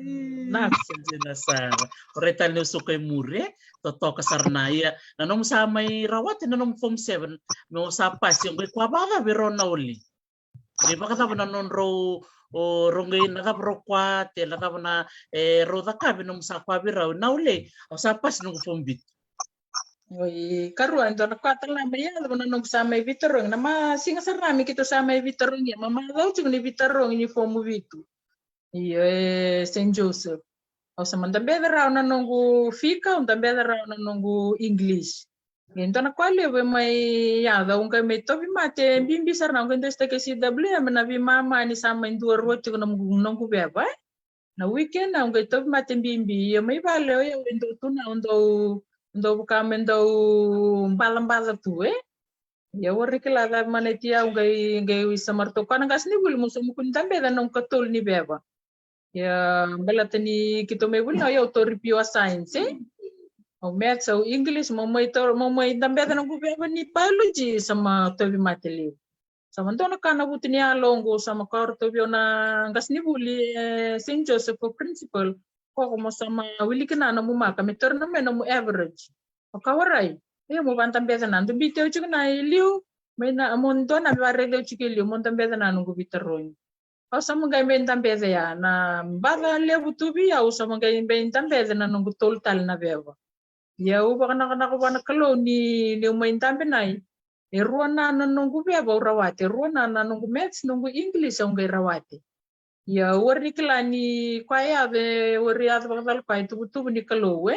Mm. Na, sa dina sara. O rai tale niu suka i muri, e? Totoka sara na, ia. Na nomu sa mai rawati na nomu form seven, me o sa pasi, o qai kua vakacava vei rau na wali? Ni vakacava na nodrau, o rau qai, na cava rau kua, te na cava na, e, rau cakavi nomu sa kua vei rau, na wali, au sa pasi noqu form vitu. Oi, karua, e dua na koya tale na mai yaco na noqu sa mai veitarogi. Na ma siga sara na me keitou sa mai veitarogi, ma macawa tiko ni veitarogi ni fomu vitu. Io, e Saint Joseph. Au sa ma dabeca rawa na noqu fika, au dabeca rawa na noqu English. E dua na koya levu e mai yaco, au qai mai tauvimate bibi sara na, au qai dua sitaki C W M na veimama ni sa mai dua rua tiko na noqu, noqu veva, e? Na weekend au qai tauvimate bibi, ia mai vale o yau e dua tu na, au dau, dau vaka me dau bacabaca tu, e? Ia wari kila cava mai na tia, au qai, qai wisa marautaka na qasenivuli, mo sa mukuni dabeca na noqu katolu ni veva. Ia baleta ni keitou mai vuli na, o yau tauri pure science, e? Au maths, au English, mo mai tauri, mo mai dabeca noqu veva ni biology, sa ma tauvimate levu. Sa ma dua na ka na vutu ni yaloqu, sa ma kaya ratou vei au na qasenivuli e Saint Joseph, o principal, koko mo sa ma wiliki na nomu maka, me tauri na mai nomu average. Au kaya warai, e, mo vadabeca na, dou biuti au tiko na i liu, mai na, mo dua na me vakaraici au tiko i liu, mo dabeca na noqu veitarogi. Au sa ma qai mai dabeca ya, na baca levu tu vei au, au sa ma qai mai dabeca na noqu tolu tale na veva. Ia au vakanakanaka vua na Kalou ni, niu mai dabe na i, e rua na, na noqu veva au rawati, e rua na, na noqu maths, noqu English au qai rawati. Ia au wari ni kila ni koya e yaco, e wari yaco vakacala koya, e tuvatuva ni Kalou, e?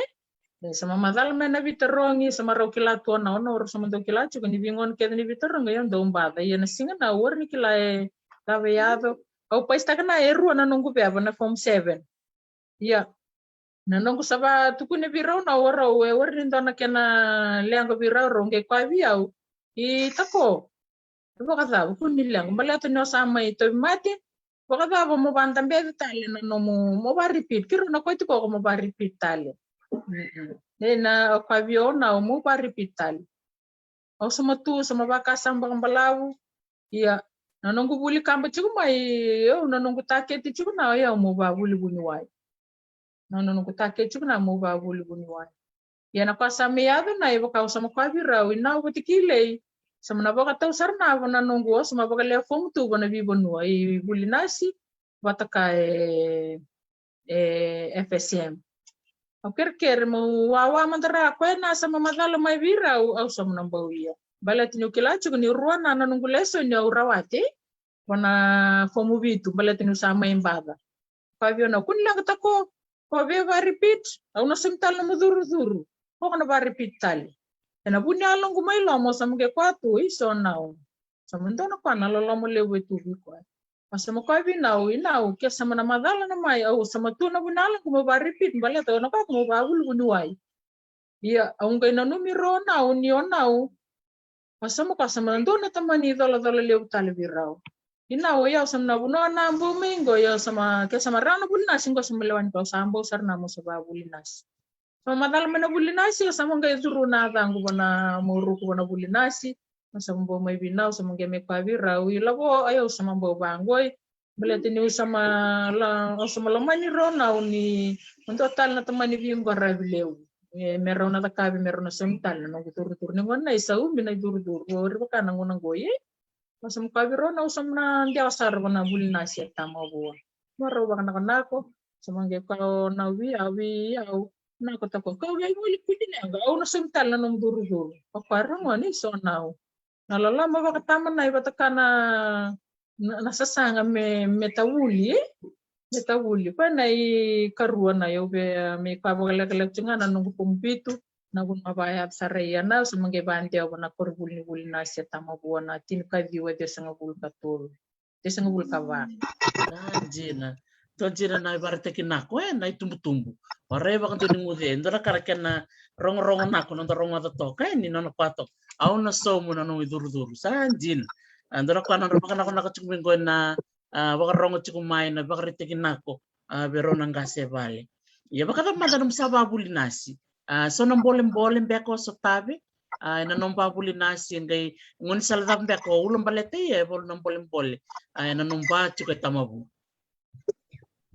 E sa ma macala mai na veitarogi, sa ma rau kila tu o Nau, o Nau rau sa ma dau kila tiko ni veigauna kece ni veitarogi au dau baca. Ia na siga na au wari ni kila e cava e yaco. Au paisitaka na e rua na noqu veva na form seven. Ia na noqu sa vakatukuna vei rau na, o rau, e wari ni dua na kena leqa vei rau, rau qai kaya vei au, i tako, e vakacava, kua ni leqa, baleta ni o sa mai tauvimate, vakacava mo vadabeca tale na nomu, mo vakarepeat, keirau na kauti koko mo vakarepeat tale. Mm-mm. Ia na, o kaya vei au na, mo vakarepeat tale. Au sa ma tu, sa ma vakasama vakabalavu. Ia na noqu vuli kaba tiko mai, au, na noqu taketi tiko na, ia mo vakavuli vuniwai. Na, na noqu taketi tiko na mo vakavuli vuniwai. Ia na koya sa mai yaco na, e vaka au sa ma kaya vei rau, i Nau vata kei Lei, Sa mana vakatau sara na vo na noqu, sa mana vakalewe fomu tu vo na veivanua i vuli nasi vata ka e, e F S M. Au kerekere mo wawa mada ra koya na sa mana macala mai vei rau, au sa mana bau ia. Baleta niu kila tiko ni rua na na noqu lesoni au rawati vo na fomu vitu, baleta niu sa mai baca. Ka vei au na kua ni leqataka, ko via va repeat, au na saumi tale na nomu curucuru. Ko na va repeat tale. Ena vu ni yaloqu mai loma au sa maqe koya tu, i so nau. Sa mana dua na koya na loloma levu e tu vei koya. Au sa maqe koya vei nau, i nau, ke sa mana macala na mai, au sa mana tu na vu ni yaloqu mo va repeat, baleta au na koya mo va vuli vuniwai. Ia au qai nanumi rau o nau ni o nau. Au sa maqe koya sa mana dua na tamani colacola levu tale vei rau. I nau, o yau sa mana vanua na bau mai qo, ia sa mana, ke sa mana rawa na vuli nasi qo sa mana lewa ni kau sa bau sara na mo sa va vuli nasi. Sa mana macala mai na vuli nasi, ia sa mana qai curu na yacaqu vo na Mauruku vo na vuli nasi. Au sa mana bau mai vei nau, sa mana qai mai koya vei rau, i lavo, o yau sa mana bau vaqoi. Baleta niu sa mana la, au sa mana lomani rau nau ni, mo dua tale na tamani veiqaravi levu. E, me rau na cakavi, me rau na saumi tale na noqu curucuru. Ni gona na i sa ubi na i curucuru. O ri vaka na gona qoi, e? Au sa mana koya vei rau nau sa mana dewa sara vo na vuli nasi e Tamavua. Mo rau vakanakonako, sa mana qai koya o nau vei au, vei au. Nako tako, kau vei voli kuni nega, au na saumi tale na nomu curucuru. Ko koya rau gona i so nau. Na loloma vakatamanai vata ka na, na, na sasaga me, me tavuli, e? Me tavuli. Koya na i karua na i au via, me koya vakalekaleka tiko ga na noqu fomu vitu, na vu na vaya sara ia na, sa mana qai vadewa vo na koronivuli ni vuli nasi e Tamavua na tinikaciwa ciwasagavulu ka tolu. Ciwasagavulu ka va. A, dina. Tou dina na i varetaki nako, e, na i tubutubu. Varai vakadua ni guce, e dua na ka na kena rogorogo nako, noda rogoca toka, e, ni nona koya toka. Au na sauma na nomu i curucuru, sa dina. A, dua na koya na nodra vakanakonako tiko mai qo na, a, vakarogo tiko mai na vakaraitaki nako, a, vei rau na qase vale. Ia vakacava mada nomu sa vavuli nasi. A, so na bolebole beka o sotava, a, ena nomu vavuli nasi, e qai gaunisala cava beka o ulabaleta ia e voli na bolebole, a, ena nomu va tiko e Tamavua.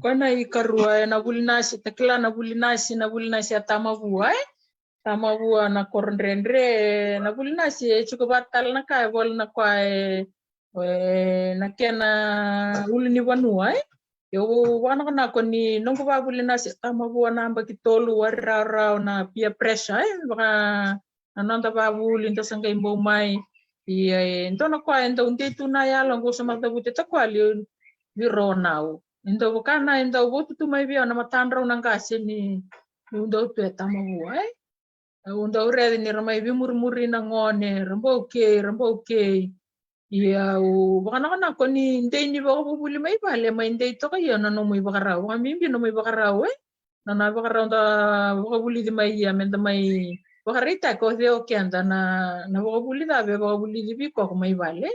Koya na i karua, ena vuli nasi, takila na vuli nasi, na vuli nasi a Tamavua, e? Tamavua na koro dredre, na vuli nasi, e tiko vata tale na ka, e voli na koya, e, e, na kena ulunivanua, e? Au vakanakonako ni noqu vavuli nasi e Tamavua na yabaki tolu, wari rawarawa na peer pressure, e? Vaka na noda vavuli, da sa qai bau mai. Ia, e, dua na koya, e dau dei tu na yalo, qo sa macavuti takoya li vei rau nau. E dau vaka na, e dau votu tu mai vei au na matadrau na qase ni, ni u dau tu e Tamavua, e? Au dau raica ni ra mai veimurimuri na gone, ra bau kei, ra bau kei. Ia au vakanakonako ni dei ni vakavuvuli mai vale, mai dei toka ia na nomu i vakarau. Vakabibi na nomu i vakarau, e? Na, na vakarau da vakavulici mai ia, me da mai vakaraitaki o cei o keda na, na vakavuli cava e vakavulici vei koko mai vale.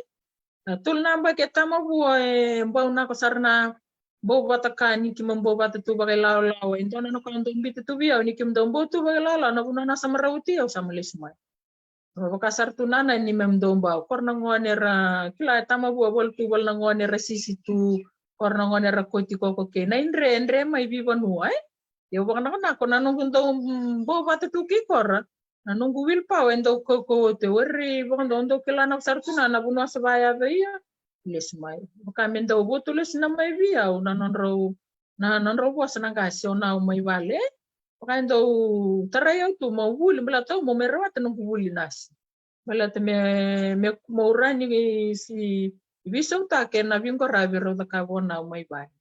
Na tolu na yabaki e Tamavua e bau nako sara na bau vata ka ni keimami bau vata tu vakailawalawa. E dua na ka au dau biuta tu vei au ni keimami dau bau tu vakailawalawa, na vanua na sa marau tu au sa mai lesu mai. Au vaka sara tu na na ni keimami dau bau. Kora na gone ra, kila e Tamavua voli tu voli na gone ra sisi tu. Kora na gone ra koti koko kei na i dredre mai veivanua, e? Ia au vakanakonako na noqu dau, mm, bau vata tu kei kora. Na noqu willpower e dau kaukauwa tu, e wari vakadua, dau kila na sara tu na, na vanua sa vaya vei ia. Lesu mai. Vaka me dau votu lesu na mai vei au, na nodrau, na nodrau vosa na qase o nau mai vale. Vaka e dau tarai au tu, mo vuli, baleta au mo me rawata noqu vuli nasi. Baleta me, me, mo rawa ni si veisautaka na veiqaravi rau cakava o nau mai vale.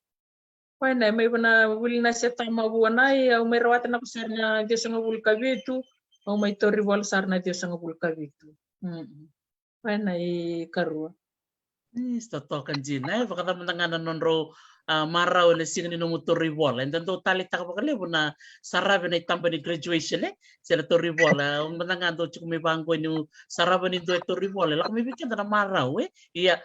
Koya na, mai vana vuli nasi e Tamavua na, ia au mai rawata nako sara na ciwasagavulu ka vitu, au mai tauri vola sara na ciwasagavulu ka vitu. Mm. Koya na i karua. Ni sa toka dina, e, vakacava mada ga na nodrau, a, marau ena siga ni nomu tauri vola. Eda dau taleitaka vakalevu na sarava na i taba ni graduation, e, se na tauri vola. Au mada ga dau tiko mai vaqo niu sarava ni dua e tauri vola. E lako mai vei keda na marau, e. Ia,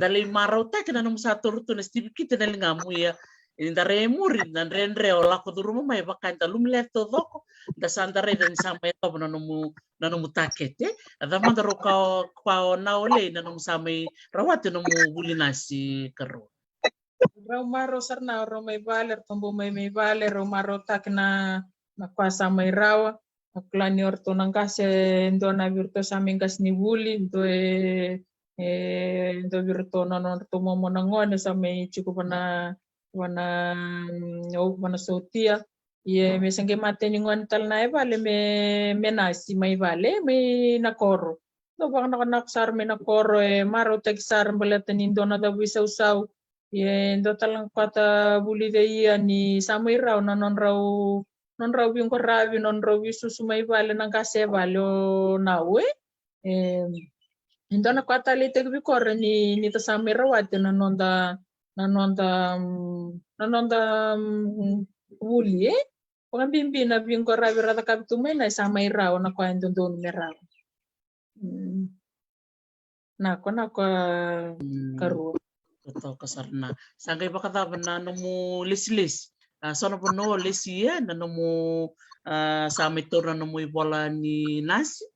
da lai marautaki na nomu sa tauri tu na certificate na ligamu, ia. Eda rai e muri, na dredre o lako curuma mai, vaka eda lumileti taucoko, da sa da raica ni sa mai yacova na nomu, na nomu takete. A cava mada rau ka o, ka o na o lei na nomu sa mai rawati nomu vuli nasi karua. Rau marau sara na rau mai vale, rau tobo mai mai vale, rau marautaki na, na koya sa mai rawa. Au kila ni o ratou na qase, e dua na vei iratou sa mai qase ni vuli, dua e, e dua vei iratou na nodratou momo na gone sa mai tiko vana, vana, mm, au vana sotia. Ia me sa qai matai ni gone tale na e vale me, me nasi mai vale, mai na koro. Dau vakanakonako sara mai na koro, e marautaki sara baleta ni dua na cavu isausau. Ia e dua tale na ka koya a vulica ia ni sa mai rawa na nodrau, nodrau viqoravi, nodrau visusu mai vale na qase e vale o nau e. E, e dua na ka koya a taleitaki vei koro ni, ni ta sa mai rawati na noda, na noda, mm, na noda, mm, vuli e. Vakabibi na viqoravi ra cakavi tu mai na e sa mai rawa na koya e dodonu me rawa. Mm. Na koya, na koya, mm, karua. Totoka sara na. Sa qai vakacava na nomu lesilesi? A, so na vanua o lesi ia na nomu, a, sa mai taura na nomu ivola ni nasi?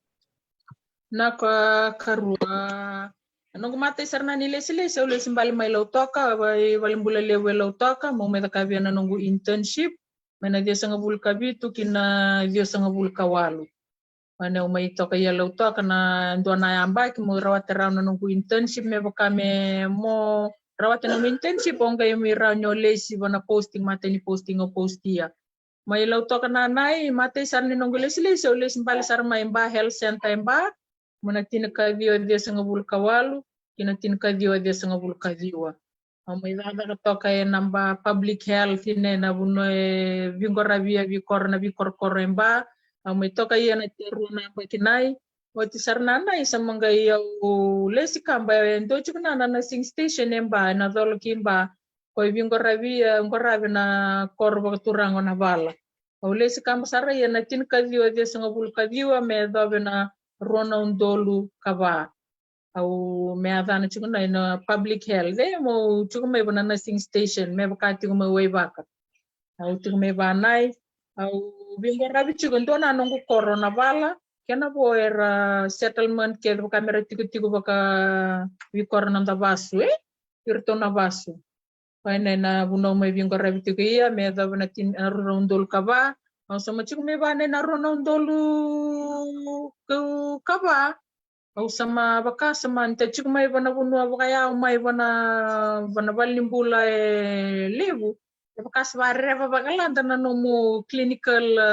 Na koya karua. Na noqu matai sara na ni lesilesi, au lesi bale mai Lautoka, vale, valenibula levu e Lautoka, meu mai cakavia na noqu internship mai na ciwasagavulu ka vitu ki na ciwasagavulu ka walu. Mai na au mai toka ia Lautoka na dua na yabaki meu rawata rawa na noqu internship, me vaka me mo rawata na nomu internship o qai mai rawa ni o lesi vana posting, matai ni posting o postia. Mai Lautoka na nai, matai sara ni noqu lesilesi, au lesi bale sara mai Ba Health Center e Ba, mai na tinikaciwa ciwasagavulu ka walu ki na tinikaciwa ciwasagavulu ka ciwa. Au mai cakacaka toka ena Ba Public Health, ina, ena vanua e viqoravia vei koro na vikorokoro e Ba. Au mai toka ia na te rua na yabaki nai. Oti sara na nai sa mai qai au lesi kaba e dua tiko na, na nursing station e Ba, ena colo ki Ba. Ko e viqoravia, e, qoravi na koro vakaturaga o Navala. Au lesi kaba sara ia na tinikaciwa ciwasagavulu ka ciwa me yacova na rua na udolu ka va. Au me yacana tiko na ina public health, e, meu tiko mai vana nursing station, me vaka tiko mai Waivaka. Au tiko mai vanai, au viqoravi tiko dua na noqu koro Navala, kena vo era settlement kece vaka mera tikotiko vaka vei koro na noda vasu, e, vei iratou na vasu. Koya na, na vanua au mai viqoravi tiko ia, me yacova na tin, na rua na udolu ka va, au sa mai tiko mai vanai na rua na udolu ka, ka va. Au sa mai vaka sa mai tiko mai vana vanua vakayau mai vana, vana valenibula e levu. E vaka sa vakarereva vakalada na nomu clinical, e,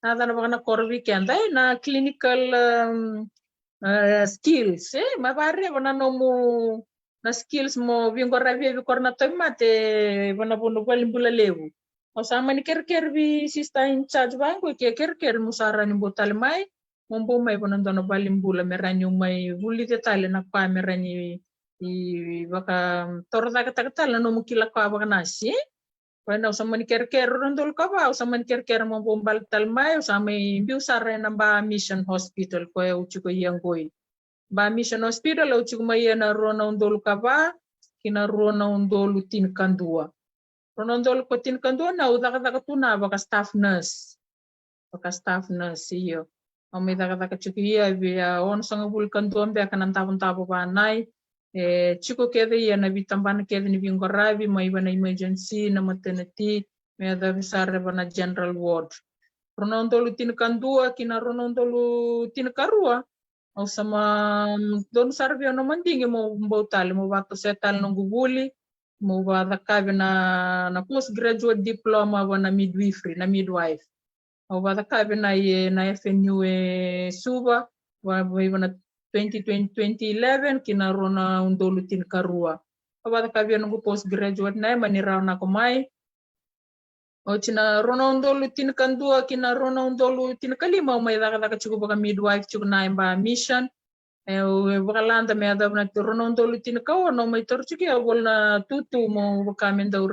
na cava na vakanakoro vei keda, e, na clinical, e, e, skills, e, mai vakarereva na nomu na skills mo viqoravia vei koro na tauvimate vana vanua valenibula levu. Au sa mani kerekere vei sister in charge vaqo, ke kerekere mo sa rawa ni bau tale mai, mo bau mai vana dua na valenibula me rawa niu mai vulica tale na koya me rawa ni, i, vakatorocaketaka tale na nomu kila koya vakanasi. Koya na au sa mani kerekere rua na udolu ka va, au sa mani kerekere mo bau bale tale mai, au sa mai biu sara ena Ba Mission Hospital, koya au tiko ia qoi. Ba Mission Hospital au tiko mai ia na rua na udolu ka va ki na rua na udolu tinikadua. Rua na udolu ka tinikadua na au cakacaka tu na vaka staff nurse. Vaka staff nurse, io. Au mai cakacaka tiko ia via onosagavulu ka dua beka na davodavo vanai. E tiko kece ia na veitabana kece ni viqoravi, mai vana emergency, na maternity, me yacovi sara vana general ward. Rua na udolu tinikadua ki na rua na udolu tinikarua, au sa mai donu sara vei au na madigi mo bau tale, mo vatosoya tale noqu vuli, mo vacakavi na, na postgraduate diploma vana midwifery, na midwife. Au vacakavi na, e, na F N U e Suva, va, va, vana twenty twenty, twenty eleven ki na rua na udolu tinikarua. Au vacakavi noqu postgraduate na, e mani rawa nako mai. Oti na rua na udolu tinikadua ki na rua na udolu tinikalima au mai cakacaka tiko vaka midwife tiko na e Ba Mission. E, au, e, vakalada me yacova na rua na udolu tinikaono au mai taura tiko au voli na tutu mo vaka me dau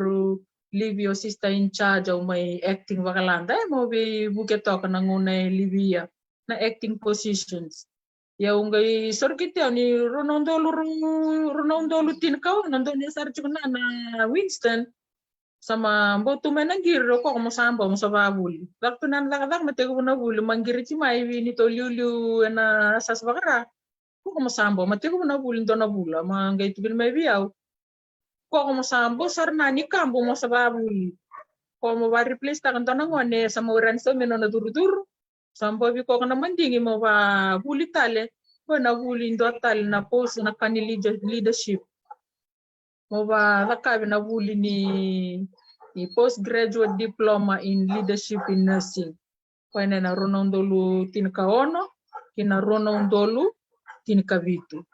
livi o sister in charge, au mai acting vakalada, e, mo veivuke toka na gauna e livi ia na acting positions. Ia au qai sore kiti au ni rua na udolu, rua na udolu tinikaono, donu sara tiko na, na Winston. Sa mai bau tu mai na qiri, o koya mo sa bau mo sa vavuli. Caka tu na cakacaka ma tekivu na vuli, ma qiriti mai vei neitou liuliu ena sasa vakara. Koya mo sa bau ma tekivu na vuli dua na vula, ma qai tukuni mai vei au. Koya mo sa bau sara na ni kabu mo sa vavuli. Koya mo va replace taka dua na gone sa mai rani sau me nona curucuru. Sa bau vei koya na madigi mo vavuli tale, ko na vuli dua tale na post na ka ni leader-, leadership. Mo vacakavi na vuli ni, ni postgraduate diploma in leadership in nursing. Ko na rua na udolu tinikaono ki na rua na udolu tinikavitu.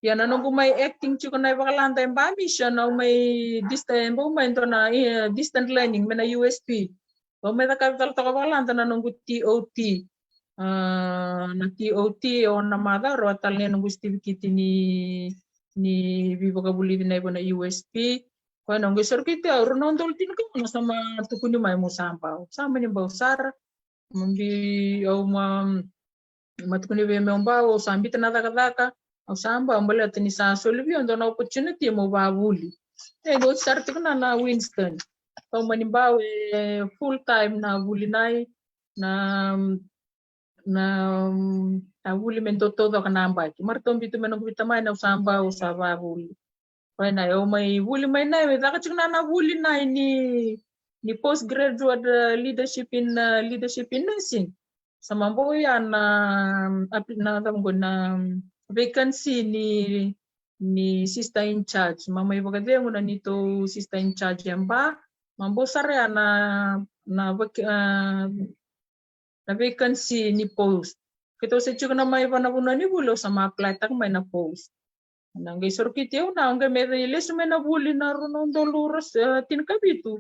Ia na noqu mai acting tiko na ivakalada e Ba Mission, au mai dista-, e bau mai dua na, eh, distant learning me na U S P. Au mai cakavi tale toka vakalada na noqu T O T. Ah, na T O T, o na macawa, rau a tale na noqu sitivikiti ni, ni veivakavulici na ivo na U S P. Ko na noqu soro kiti au rua na udolu tinikaono sa ma tukuni mai mo sa bau. Sa mani bau sara. Mo bi au ma, ma tukuni vei meu bau, au sa bita na cakacaka. Au sa bau, baleta ni sa soli vei au dua na opportunity mo vavuli. E, dua sara tiko na, na Winston. Au mani bau e full time na vuli nai, na, na, na vuli me dua taucoko na yabaki. Maratou biu tu me noqu vita mai na au sa bau, au sa vavuli. Ko na au mai vuli mai na, e caka tiko na, na vuli na ni, ni postgraduate, uh, leadership in, uh, leadership in nursing. Sa ma bau ya na, um, apli-, na, na, na vacancy ni, ni sister in charge. Ma mai vakacegu na neitou sister in charge e Ba. Ma bau sara ya na, na vac-, uh, na vacancy ni post. Keitou se tiko na mai va na vanua ni vuli, au sa ma apply taka mai na post. Na qai soro kiti au na, au qai me lesu mai na vuli na rua na udolu, eh, tinikavitu.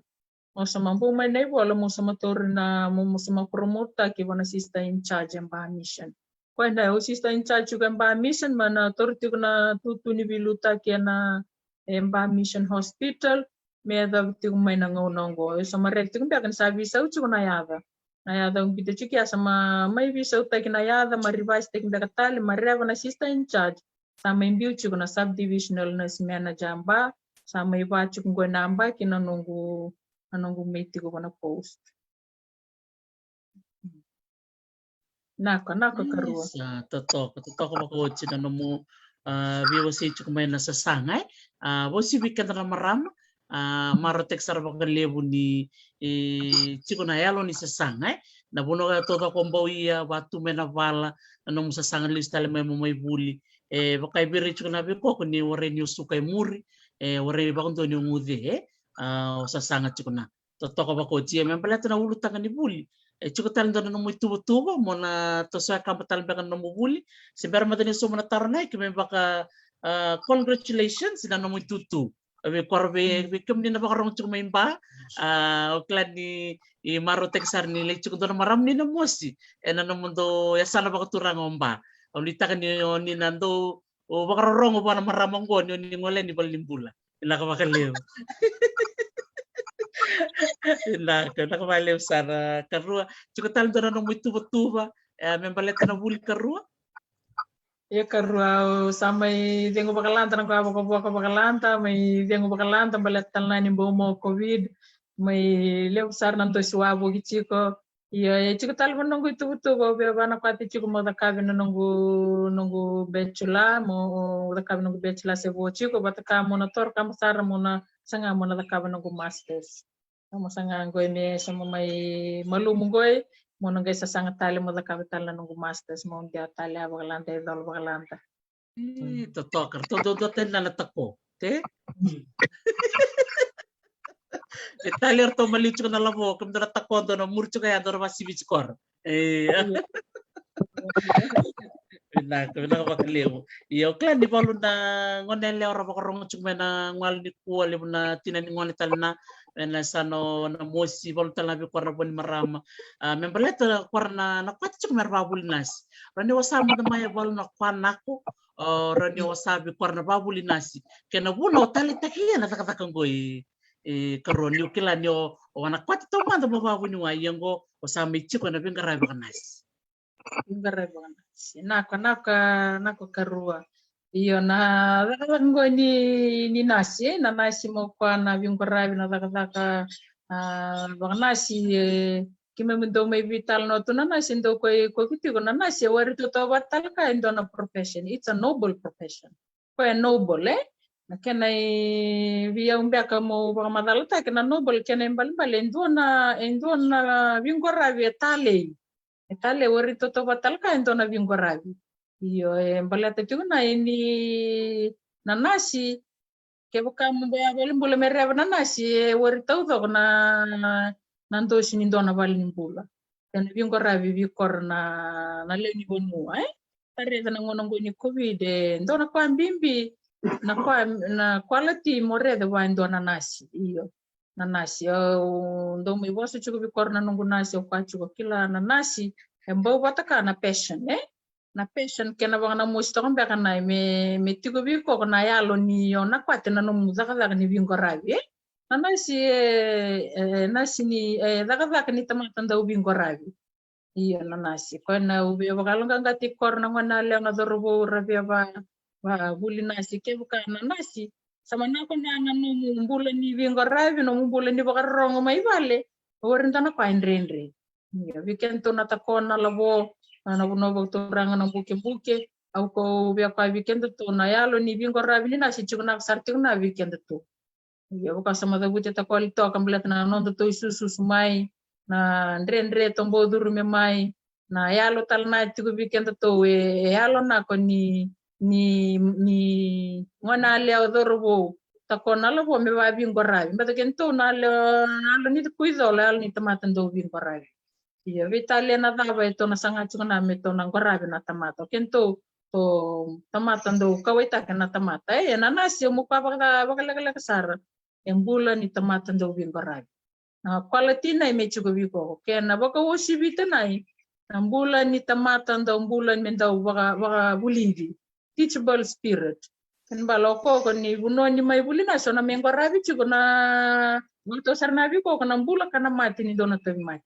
Au sa ma bau mai na ivola, mo sa ma tauri na, mo, mo sa ma promote taki va na sister in charge e Ba Mission. Ko na au sister in charge tiko e Ba Mission, ma na tauri tiko na tutu ni veiliutaki ena, e Ba Mission Hospital, me yaco tiko mai na gauna oqo. Au sa ma raica tiko beka ni sa veisau tiko na yaca. Na yaca au biuta tiko ya sa ma, mai veisautaki na yaca, ma revise taki beka tale, ma reva na sister in charge. Sa mai biu tiko na subdivisional nurse manager Ba, sa mai va tiko qo na yabaki na noqu, na noqu mai tiko va na post. Naka, naka, mm, karua. Sa totoka, totoka vakaoti na nomu, ah, veiwasei tiko mai na sasaga, eh? Ah, vauci vei keda na marama, ah, marautaki sara vakalevu ni, eh, tiko na yalo ni sasaga, eh? Na vanua taucoko o bau ia, vatu mai na vala, na nomu sasaga lesu tale mai mo mai vuli. E, vaka e vei ira tiko na veikoko ni warai ni o suka e muri, e, warai vakadua ni o guce, eh? Ah, o sasaga tiko na totoka vakaoti, ia me baleta na ulutaga ni vuli. E tiko tale dua na nomu ituvatuva, mo na tosoya kaba tale beka na nomu vuli. Se bera mada ni sauma na taro na eke, me vaka, ah, congratulations na nomu itutu. Vei kora vei, vei kemuni na vakarogo tiko mai Ba, ah, au kila ni, i marautaki sara ni lai tiko dua na marama ni na mosi, ena nomudou yasana vakaturaga o Ba. Au nuitaka ni o ni na dau, o vakarorogo vua na marama oqo ni o ni gole ni valenibula. Vinaka vakalevu. Vinaka, vinaka vakalevu sara karua. Tiko tale dua na nomu ituvatuva, e, me baleta na vuli karua? Ia karua, au sa mai cegu vakalada na ka vakavoka vakalada, mai cegu vakalada, baleta tale na ni bau mo covid, mai levu sara na dosi wavoki tiko. Ia, e tiko tale vua na noqu ituvatuva, au via vanakwati tiko mo cakavi na noqu, noqu bachelor, mo cakavi noqu bachelor se vo tiko, vata ka mo na toro kaba sara mo na saga mo na cakava noqu masters. Mo saga qoi me sa mo mai malumu qoi, mo na qai sasaga tale mo cakava tale na noqu masters, mo qai tale a vakalada e colo vakalada. E, totoka, ratou dua tani na na tako, te? E tale ratou maliu tiko na lavo, kemudou na tako dou na muri tiko ya, dou na vasivi tiko ra. E. Vinaka, vinaka vakalevu. Ia, au kila ni valu na gone yalewa ra vakarogo tiko mai na gauna nikua, levu na tina ni gone tale na, ena sa na mosi, valu tale na vei kora na vo ni marama. A, me baleta kora na, na kwati tiko me ra vavuli nasi. Ra ni wasa mada mai e valu na kwa nako, o, ra ni wasa vei kora na vavuli nasi. Kena vuna o taleitaki ia na cakacaka qo i, i karua niu kila ni o, o na kwati taumada mo vavuniwai, ia qo o sa mai tiko ena veiqaravi vakanasi. Veiqaravi vakanasi. Naka, naka, naka karua. Io, na cakacaka qo ni, ni nasi, na nasi mo kwa na veiqaravi na cakacaka, a, vakanasi, e, keimami dau mai veitalanoa tu na nasi, dau koi, koi kuti ko na nasi, e wari totoka vata tale ka e dua na profession. It's a noble profession. Ko e noble, e? Na kena i vei au beka mo vakamacalataki na noble, kena ibalebale, e dua na, e dua na veiqaravi e talei. E tale, wari totovata tale ka e dua na viqoravi. Io, e baleta tiko na ini na nasi, kevaka mo bau ya valenibula me reva na nasi, e wari taucoko na, na dosi ni dua na valenibula. Kena viqoravi vei kora na, na lewe ni vanua, e? Tareca na gauna qo ni COVID, e dua na koya bibi, na koya, na quality mo rece vua e dua na nasi. Io, na nasi. Au dau mai vosa tiko vei kora na noqu nasi, au koya tiko kila na nasi e bau vata ka na passion, e? Na passion kena vaganamosi toka beka na me, me tiko vei koko na yalo ni o na kwate na nomu cakacaka ni viqoravi, e? Na nasi, e, e, nasi ni, e, cakacaka ni tamata dau viqoravi. Io, na nasi. Koya na u via vakaloqaqati kora na gone yalewa na cauravou ra via va, va vuli nasi. Kevaka na nasi sa manako na, na nomu bula ni viqoravi, nomu bula ni vakarorogo mai vale, o ori dana koya e dredre. Io, vei kedatou na takona lavo, na, na vanua vakaturaga na bukebuke, au ko via koya vei kedatou na yalo ni viqoravi ni nasi tiko na sara tiko na vei kedatou. Io, vaka sa macavuti e takoli toka baleta na nodatou isususu mai, na dredre tou bau curumi mai, na yalo tale na tiko vei kedatou e, e yalo nako ni, ni, ni gone yalewa cauravou, takona lavo me vaviqoravi. Beta kedatou na yalo, yalo ni kuicolo, yalo ni tamata dau viqoravi. Io, veitalia na cava e tou na saga tiko na me tou na qoravi na tamata. O kedatou, tou tamata dau kauwaitaki na tamata. E, e na nasi, au mo koya vaka, vakalekaleka sara. E bula ni tamata dau viqoravi. Na quality na i me tiko vei koko. Kena vakauasivi tale na i, na bula ni tamata dau bula me dau vaka, vakavulici. Teachable spirit. Kena bala o koko ni vanua ni mai vuli nasi o na mai qoravi tiko na, vakatou sara na vei koko na bula ka na mate ni dua na tauvimate.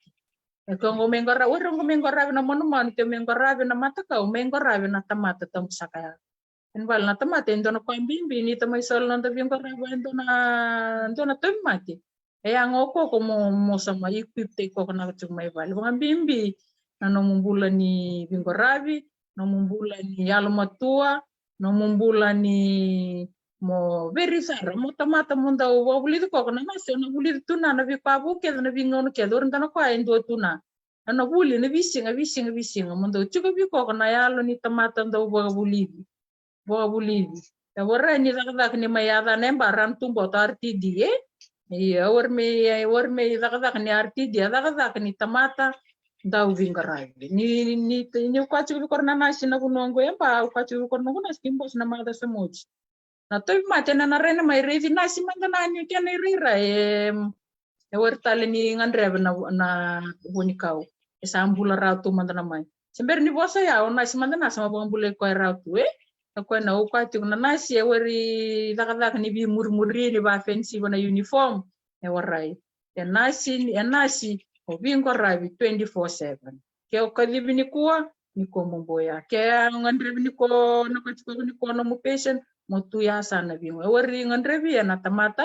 E koko mai qoravi, ori o mai qoravi na manumanu, ke mai qoravi na matakau, mai qoravi na tamata tabu saka ya. Kena bala na tamata e dua na koya bibi ni ta mai soli noda viqoravi e dua na, dua na tauvimate. E yaga o koko mo, mo sa mai equip-taki koko na ka tiko mai vale. Vakabibi na nomu bula ni viqoravi, nomu bula ni yalomatua, nomu bula ni mo veri sara, mo tamata mo dau vakavulici koko na nasi, o na vulici tu na, na veika vou kece, na veigauna kece, ori dana koya e dua tu na. Na, na vuli, na veisiga, veisiga, veisiga, mo dau tiko vei koko na yalo ni tamata dau vakavulici. Vakavulici. E warai ni cakacaka ni mai yaca na e ba rana tu boto R T D, e? Ia, e wari mai, e wari mai cakacaka ni R T D, a cakacaka ni tamata dau viqoravi. Ni, ni, ni, ni koya tiko vei kora na nasi na vanua qo e ba, au koya tiko vei kora na noqu nasi ki bosi na maca sa moji. Na tauvimate na, na rai na mai raici nasi mada na ni kena irairai, e, e wari tale ni gadreva na, na vunikau. E sa bula rawa tu mada na mai. Se bera ni vosa ya, o nasi mada na sa ma vakabulai koya rawa tu, e? Na koya na au koya tiko na nasi, e wari cakacaka ni veimurimuri, ni vafensiva na uniform. E warai. E nasi, e nasi, o viqoravi twenty-four seven. Ke o kacivi nikua, nikua mo boya. Ke o gadrevi nikua, na koya tiko nikua nomu patient, mo tu ya sa na viqo. E wari gadrevi e na tamata,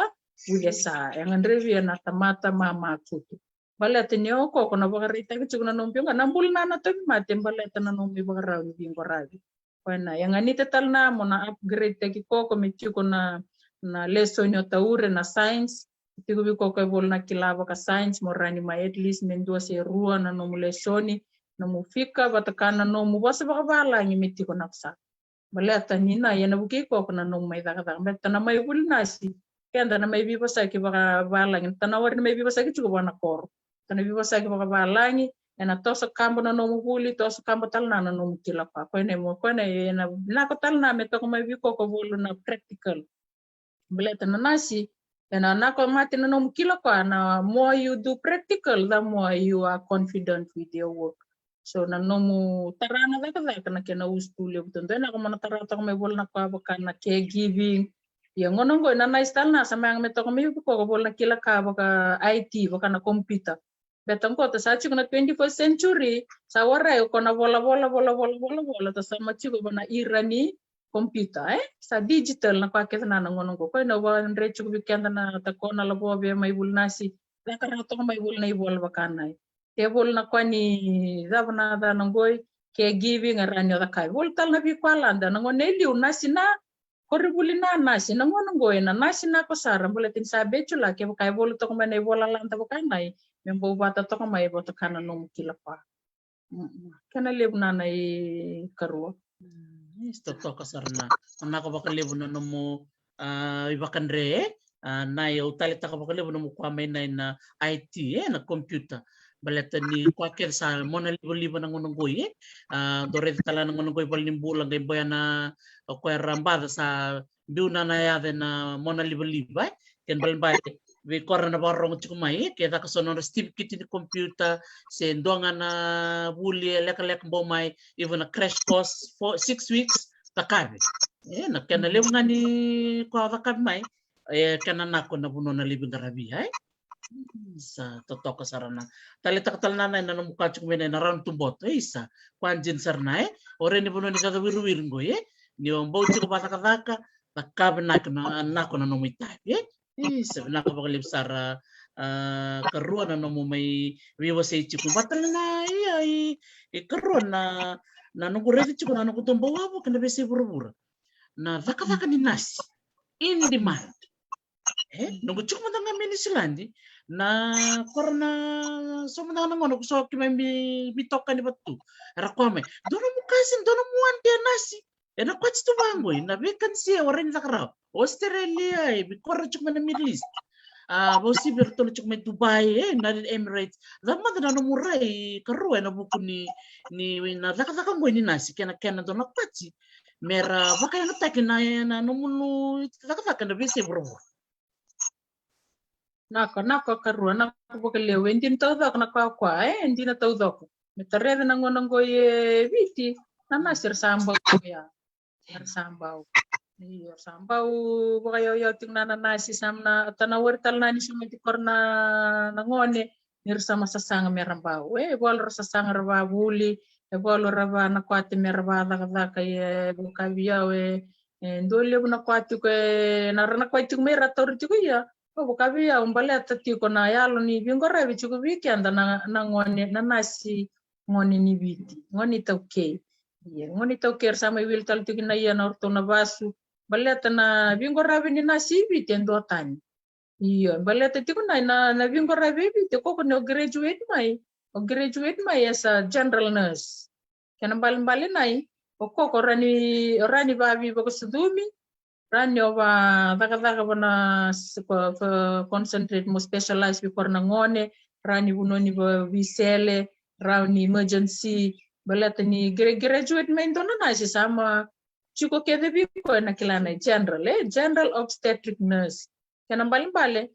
uya sa. E gadrevi e na tamata mama tutu. Baleta ni o koko na vakaraitaki tiko na nomu viqo, na bula na, na tauvimate, baleta na nomu ivakarau ni viqoravi. Koya na, e ganita tale na mo na upgrade taki koko me tiko na, na lesoni o taure na science. Tiko vei koko e voli na kila vaka science mo rani mai at least me dua se rua na nomu lesoni, nomu fika, vata ka na nomu vosa vakavalagi me tiko na kusa. Baleta ni na, ia na vukei koko na nomu mai cakacaka. Baleta na mai vuli nasi, keda na mai veivosaki vakavalagi. Ta na wari na mai veivosaki tiko vaka na koro. Ta na veivosaki vakavalagi, e na toso kabo na nomu vuli, toso kabo tale na, na nomu kila koya. Koya na mo, koya na, e na, na ko tale na me toka mai vei koko voli na practical. Baleta na nasi, e na, na ko mate na nomu kila koya, na more you do practical, the more you are confident with your work. So na nomu tara na cakacaka na kena usutu levu tu. Dua na ko mo na tara toka mai voli na koya vaka na caregiving. Ia gona qo, e na nasi tale na sa mai yaga me toka mai vei koko voli na kila ka vaka I T, vaka na computer. Beta qo ta sa tiko na twenty-first century, sa warai o ko na vola, vola, vola, ta sa ma tiko va na ira ni computer, e? Sa digital na koya kece na, na gona qo. Koya na vadre tiko vei keda na takona lavo vei mai vuli nasi, caka rawa toka mai voli na ivola vaka na i. Te voli na koya ni cava na cana qoi, caregiving, e rani o caka. Voli tale na veikoya lada, na gona e liu nasi na, kori vuli na nasi, na gona qoi na nasi na ko sara, baleta ni sa bachelor, kevaka e voli toka mai na ivola lada vaka na i, me bau vata toka mai vata ka na nomu kila koya. Mm, mm. Kena levu na na ikarua. Mm, isa, totoka sara na. Vinaka vakalevu na nomu, a, ivakadre, e? A, na, au taleitaka vakalevu nomu kua mai na, na I T, e, na computer. Baleta ni kua kece sa mona livaliva na gauna qoi, e? A, dou raica tale na gauna qoi valenibula qai boya na, o koya ra baca sa biu na na yaca na mona livaliva, e? Kena balebale vei kora na vakarorogo tiko mai, e? Ke caka so na nodra sitivekiti ni computer, se dua ga na vuli e lekaleka bau mai, even a crash course for six weeks, cakava. E, na kena levu ga ni kua cakava mai, e, kena nako na vanua na lai veiqaravi, e? Isa, totoka sara na. Taleitaka tale na na, na nomu ka tiko mai na, na round tu boto, e, isa. Kua dina sara na, e? O reni vanua ni caca wiriwiri qoi, e? Ni o bau tiko vakacakacaka, cakava nako na, nako na nomu itavi, e? Isa, vinaka vakalevu sara, a, karua na nomu mai veiwasei tiko. Vata na, ia, i, ikarua na, na noqu raica tiko na noqu dau bau wavoki na veiyasai vuravura. Na cakacaka ni nasi. In demand. E, noqu tiko mada ga mai Niusiladi, na kora na, so mada ga na gauna ko so ki mai mi, mi toka ni vatu. Era kua mai. Dua nomu cousin, dua nomu aunty e nasi. Ena quite tu vaqo, na vacancy e warai ni caka rawa. Australia, e, vei kora tiko mai na Middle East. A, vausivi iratou na tiko mai Dubai, e, United Emirates. Cava mada na nomu rai, karua, ena vuku ni, ni, na cakacaka qoi ni nasi, kena, kena dua na quite. Mera vakayagataki na, na nomu cakacaka ena veiyasai vuravura. Nako, nako karua, nako vakalevu. E dina taucoko na kua, e, e dina taucoko. Me ta raica na gauna qoi e Viti, na nasi era sa bau ya. Era sa bau. Io, era sa bau vakayauyau tiko na, na nasi, sa na, ta na wari tale na ni sumati kora na, na gone, ni ra sa ma sasaga mera bau. E, volo ra sasaga ra vavuli, e volo ra va na quite mera vacakacaka, e, vakavi au, e, e dua levu na kua tiko, e, na ra na kua tiko mai ra tauri tiko ia. O vakavi au baleta tiko na yalo ni veiqaravi tiko vei keda na, na gone, na nasi gone ni Viti, gone iTaukei. Ia, gone iTaukei era sa mai wili tale tiko na ia na oratou na vasu. Baleta na veiqaravi ni nasi i Viti e duatani. Io, baleta tiko na, na, na veiqaravi e Viti, o koko ni o graduate mai. O graduate mai as a general nurse. Kena balebale nai, o koko rawa ni, rawa ni vavi vakasucumi, rawa ni o va cakacaka va na s-, va, va concentrate mo specialize vei kora na gone, rawa ni vanua ni va veisele, rawa ni emergency, baleta ni gra-, graduate mai dua na nasi sa ma tiko kece vei koya na kila na general, e, general obstetric nurse. Kena balebale,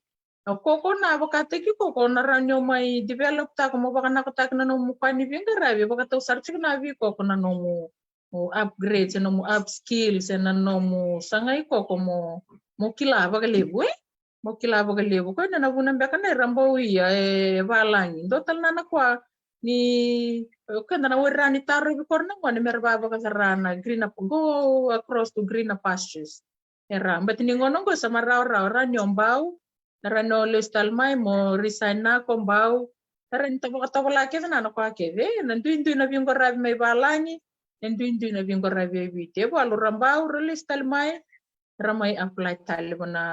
o koko na vakataki koko na rawa ni o mai develop taka mo vakanakotaki na nomu kua ni veiqaravi, vakatau sara tiko na vei koko na nomu, o upgrade, se nomu upskill, se na nomu sagai koko mo, mo kila vakalevu, e? Mo kila vakalevu. Koya na, na vuna beka na era bau ia e valagi. Dua tale na na kua ni, e, keda na wari rawa ni tarovi kora na gone mera vakacara na green up, go across to greener pastures. Era, bati ni gauna qo sa ma rawarawa, rawa ni o bau, na rawa ni o lesu tale mai mo resign nako bau, na rawa ni ta vakatovola kece na, na kua kece, na duidui na veiqaravi mai valagi, na duidui na veiqaravi e Viti. E valu ra bau, ra lesu tale mai, ra mai apply tale va na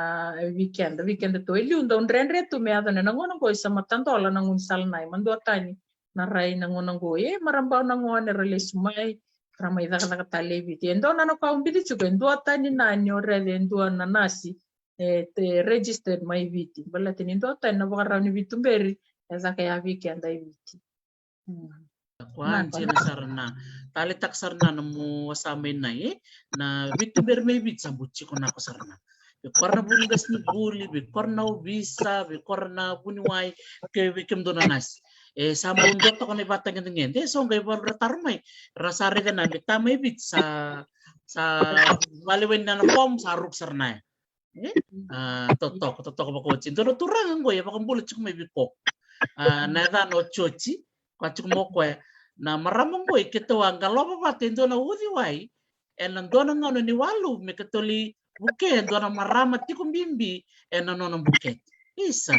weekend, weekend tu e liu dau dredre tu me yaco na gauna qo sa ma tadola na gaunisala nai, ma duatani na rai na gauna qo, e, ma ra bau na gone ra lesu mai, ra mai cakacaka tale e Viti. E dua na na kua au biuta tiko, e duatani na ni o raica e dua na nasi, e, te registered mai Viti. Baleta ni duatani na vakarau ni veituberi e caka ya vei keda e Viti. Mm. Kua dina sara na. Taleitaka sara na nomu wasa mai nai, e? Na veituberi mai Viti sa bau tiko nako sara na. Vei kora na vuli qasenivuli, vei kora na ovisa, vei kora na vuniwai, ke vei kemudou na nasi. E sa bau dua toka na ivakatagedegede, e so qai valu ra taro mai. Ra sa raica na me ta mai Viti sa, sa vale wai na na form sa ruku sara na ya. E? A, totoka, totoka vakaoti. Dua na turaga qo e vakabula tiko mai vei koko. A, na yacana o Jioji, kua tiko mai o koya. Na marama qo e keitou a qalova vata e dua na uciwai ena dua na gauna ni walu me keitou lai vukea e dua na marama tiko bibi ena nona bukete. Isa,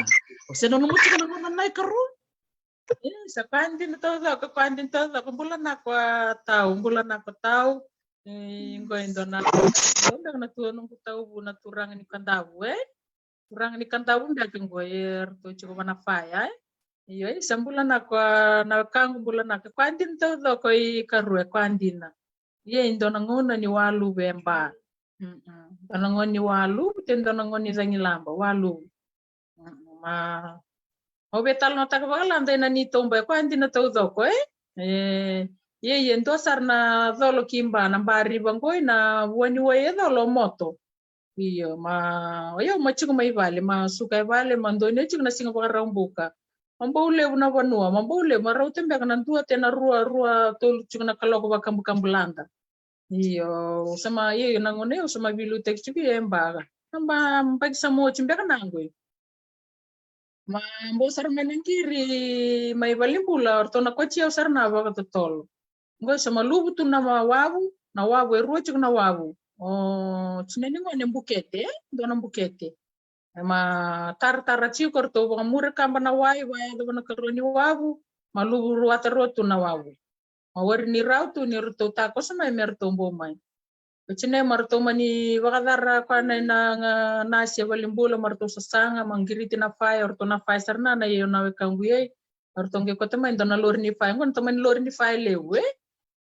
o se na nomu tiko na gauna na ikarua? E, sa kua dina taucoko, kua dina taucoko, bula nako tau, bula nako tau. E, qo e dua na, qo beka na tu, noqu tauvu na turaga ni Kadavu, e? Turaga ni Kadavu beka qo, e ratou tiko va na faya, e? Io, e sa bula na kwa na kaqu bula na kwa dina taucoko i karua e kwa dina. Ia i dua na gauna ni waluvu e ba. Dua na gauna ni waluvu, te dua na gauna ni cagilaba, waluvu. Ma au via talanoataka vakalada ena neitou ba e kwa dina taucoko, e? E, ia, ia dua sara na colo ki ba, na ba riva qoi, na vua ni wai e colo o moto. Io, ma o yau ma tiko mai vale, ma suka e vale, ma dua ni tiko na siga Vakaraubuka. Ma bau levu na vanua, ma bau levu, ma rauta beka na dua te na rua, rua, tolu tiko na kaloko vakabukabulada. Io, au sa ma, io, io, na gauna io, au sa ma veiliutaki tiko e baka. Na ba, baki sa moti beka na qoi. Ma bau sara mai na qiri mai valenibula, o ratou na koti au sara na vakatotolo. Qoi sa ma luvu tu na wavu, na wavu e rua tiko na wavu. O tinani gone bukete, e? Dua na bukete. E ma taratara tiko, o ratou vakamuri kaba na wai, vayacova na karua ni wavu, ma luvu ruata rua tu na wavu. Ma wari ni rau tu ni ratou takoso mai me ratou bau mai. O tinai ma ratou mani vakacara kwa na ina nasi e valenibula, ma ratou sasaga, ma qiriti na faya, o ratou na faya sara na, na io na wekaqu i ai. O ratou qai kote mai dua na lori ni faya, qo na tamani lori ni faya levu, e?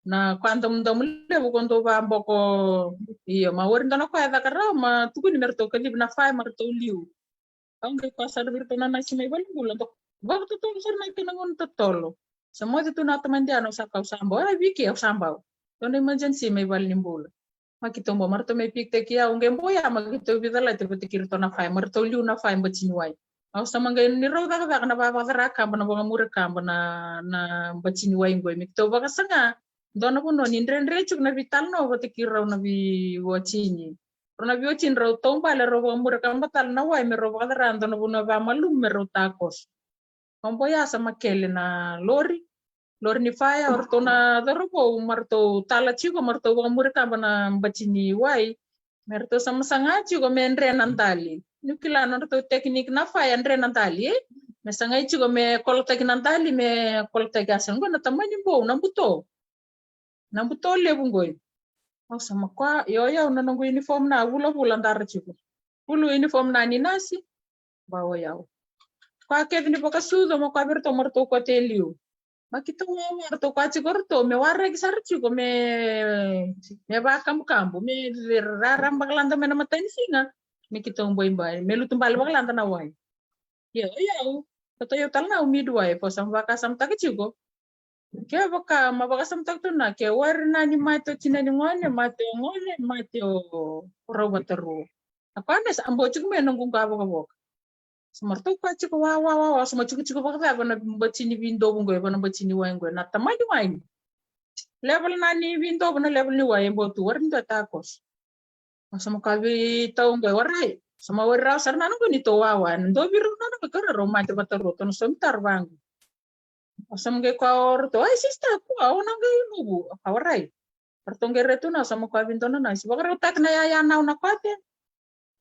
Na kwa domodomo levu ko dou vaboko, io, ma wari dua na kwa e caka rawa, ma tukuni me ratou kacivi na faya, ma ratou liu. Au qai kua sara vei iratou na nasi mai valenibula, dou vakatotolo sara na kena gauna totolo. Sa moce tu na tamani diana, au sa kau sa bau, e, vei ke au sa bau. Dua na emergency mai valenibula. Ma keitou bau, ma ratou mai pikitaki au, qai bau ya, ma keitou vica lai vata kei iratou na faya, ma ratou liu na faya bati ni wai. Au sa ma qai ni rau cakacaka na vavakacara kaba, na vakamuri kaba na, na bati ni wai qoi. Me keitou vakasaga, dua na vanua ni dredre tiko na veitalanoa vata kei rau na veiwatini. Rau na veiwatini rau taubale, rau vakamuri kaba tale na wai me rau vakacara dua na vanua vamalumu me rau takoso. Obo ya sa ma kele na lori, lori ni faya, o ratou na cauravou, ma ratou tala tiko, ma ratou vakamuri kaba na bati ni wai. Me ratou sa ma saga tiko me dre na dali. Niu kila na nodratou tekiniki na faya, dre na dali, e? Me sagai tiko me kolotaki na dali, me kolotaki, a sa qo na tamani bou, na buto. Na buto levu qoi. Au sa ma kua, io, io, na noqu uniform na vulavula dara tiko. Vulu uniform na ni nasi. Ba o yau. Kua kece ni vakasucu, ma kua vei iratou, ma ratou kote e liu. Ma keitou wawa, ratou kua tiko ratou, me waraki sara tiko, me, me vakabukabu, me raraba vakalada mai na matanisiga. Me keitou boi bai, me lutu bale vakalada na wai. Io, io. Ratou io tale na au midwife, au sa vakasamataka tiko. Kevaka, ma vakasamataka tu na, ke wari na ni mate o tinani gone, mate o gone, mate o rau vata rua. Na kua me sa bau tiko mai noqu qavokavoka. Sa ma ratou kua tiko wa, wa, wa, wa, sa ma tiko tiko vakacava na bati ni vidovu qoi, va na bati ni wai qoi, na tamani wai. Level na ni vidovu, na level ni wai, e bau tu, wari ni dua takoso. Au sa ma kua vei tau qoi, warai. Sa ma wari rau sara na noqu ni tou wawa, na dua vei rau na noqu ka rau mate vata rua, tou na somi taro vaqu. Au sa ma qai kua o ratou, ai sister, kua, au na qai luvu. Au kua warai. Ratou qai rai tu na, au sa ma kua vei dua na nasi. Vakarautaka na yaya nau na kote.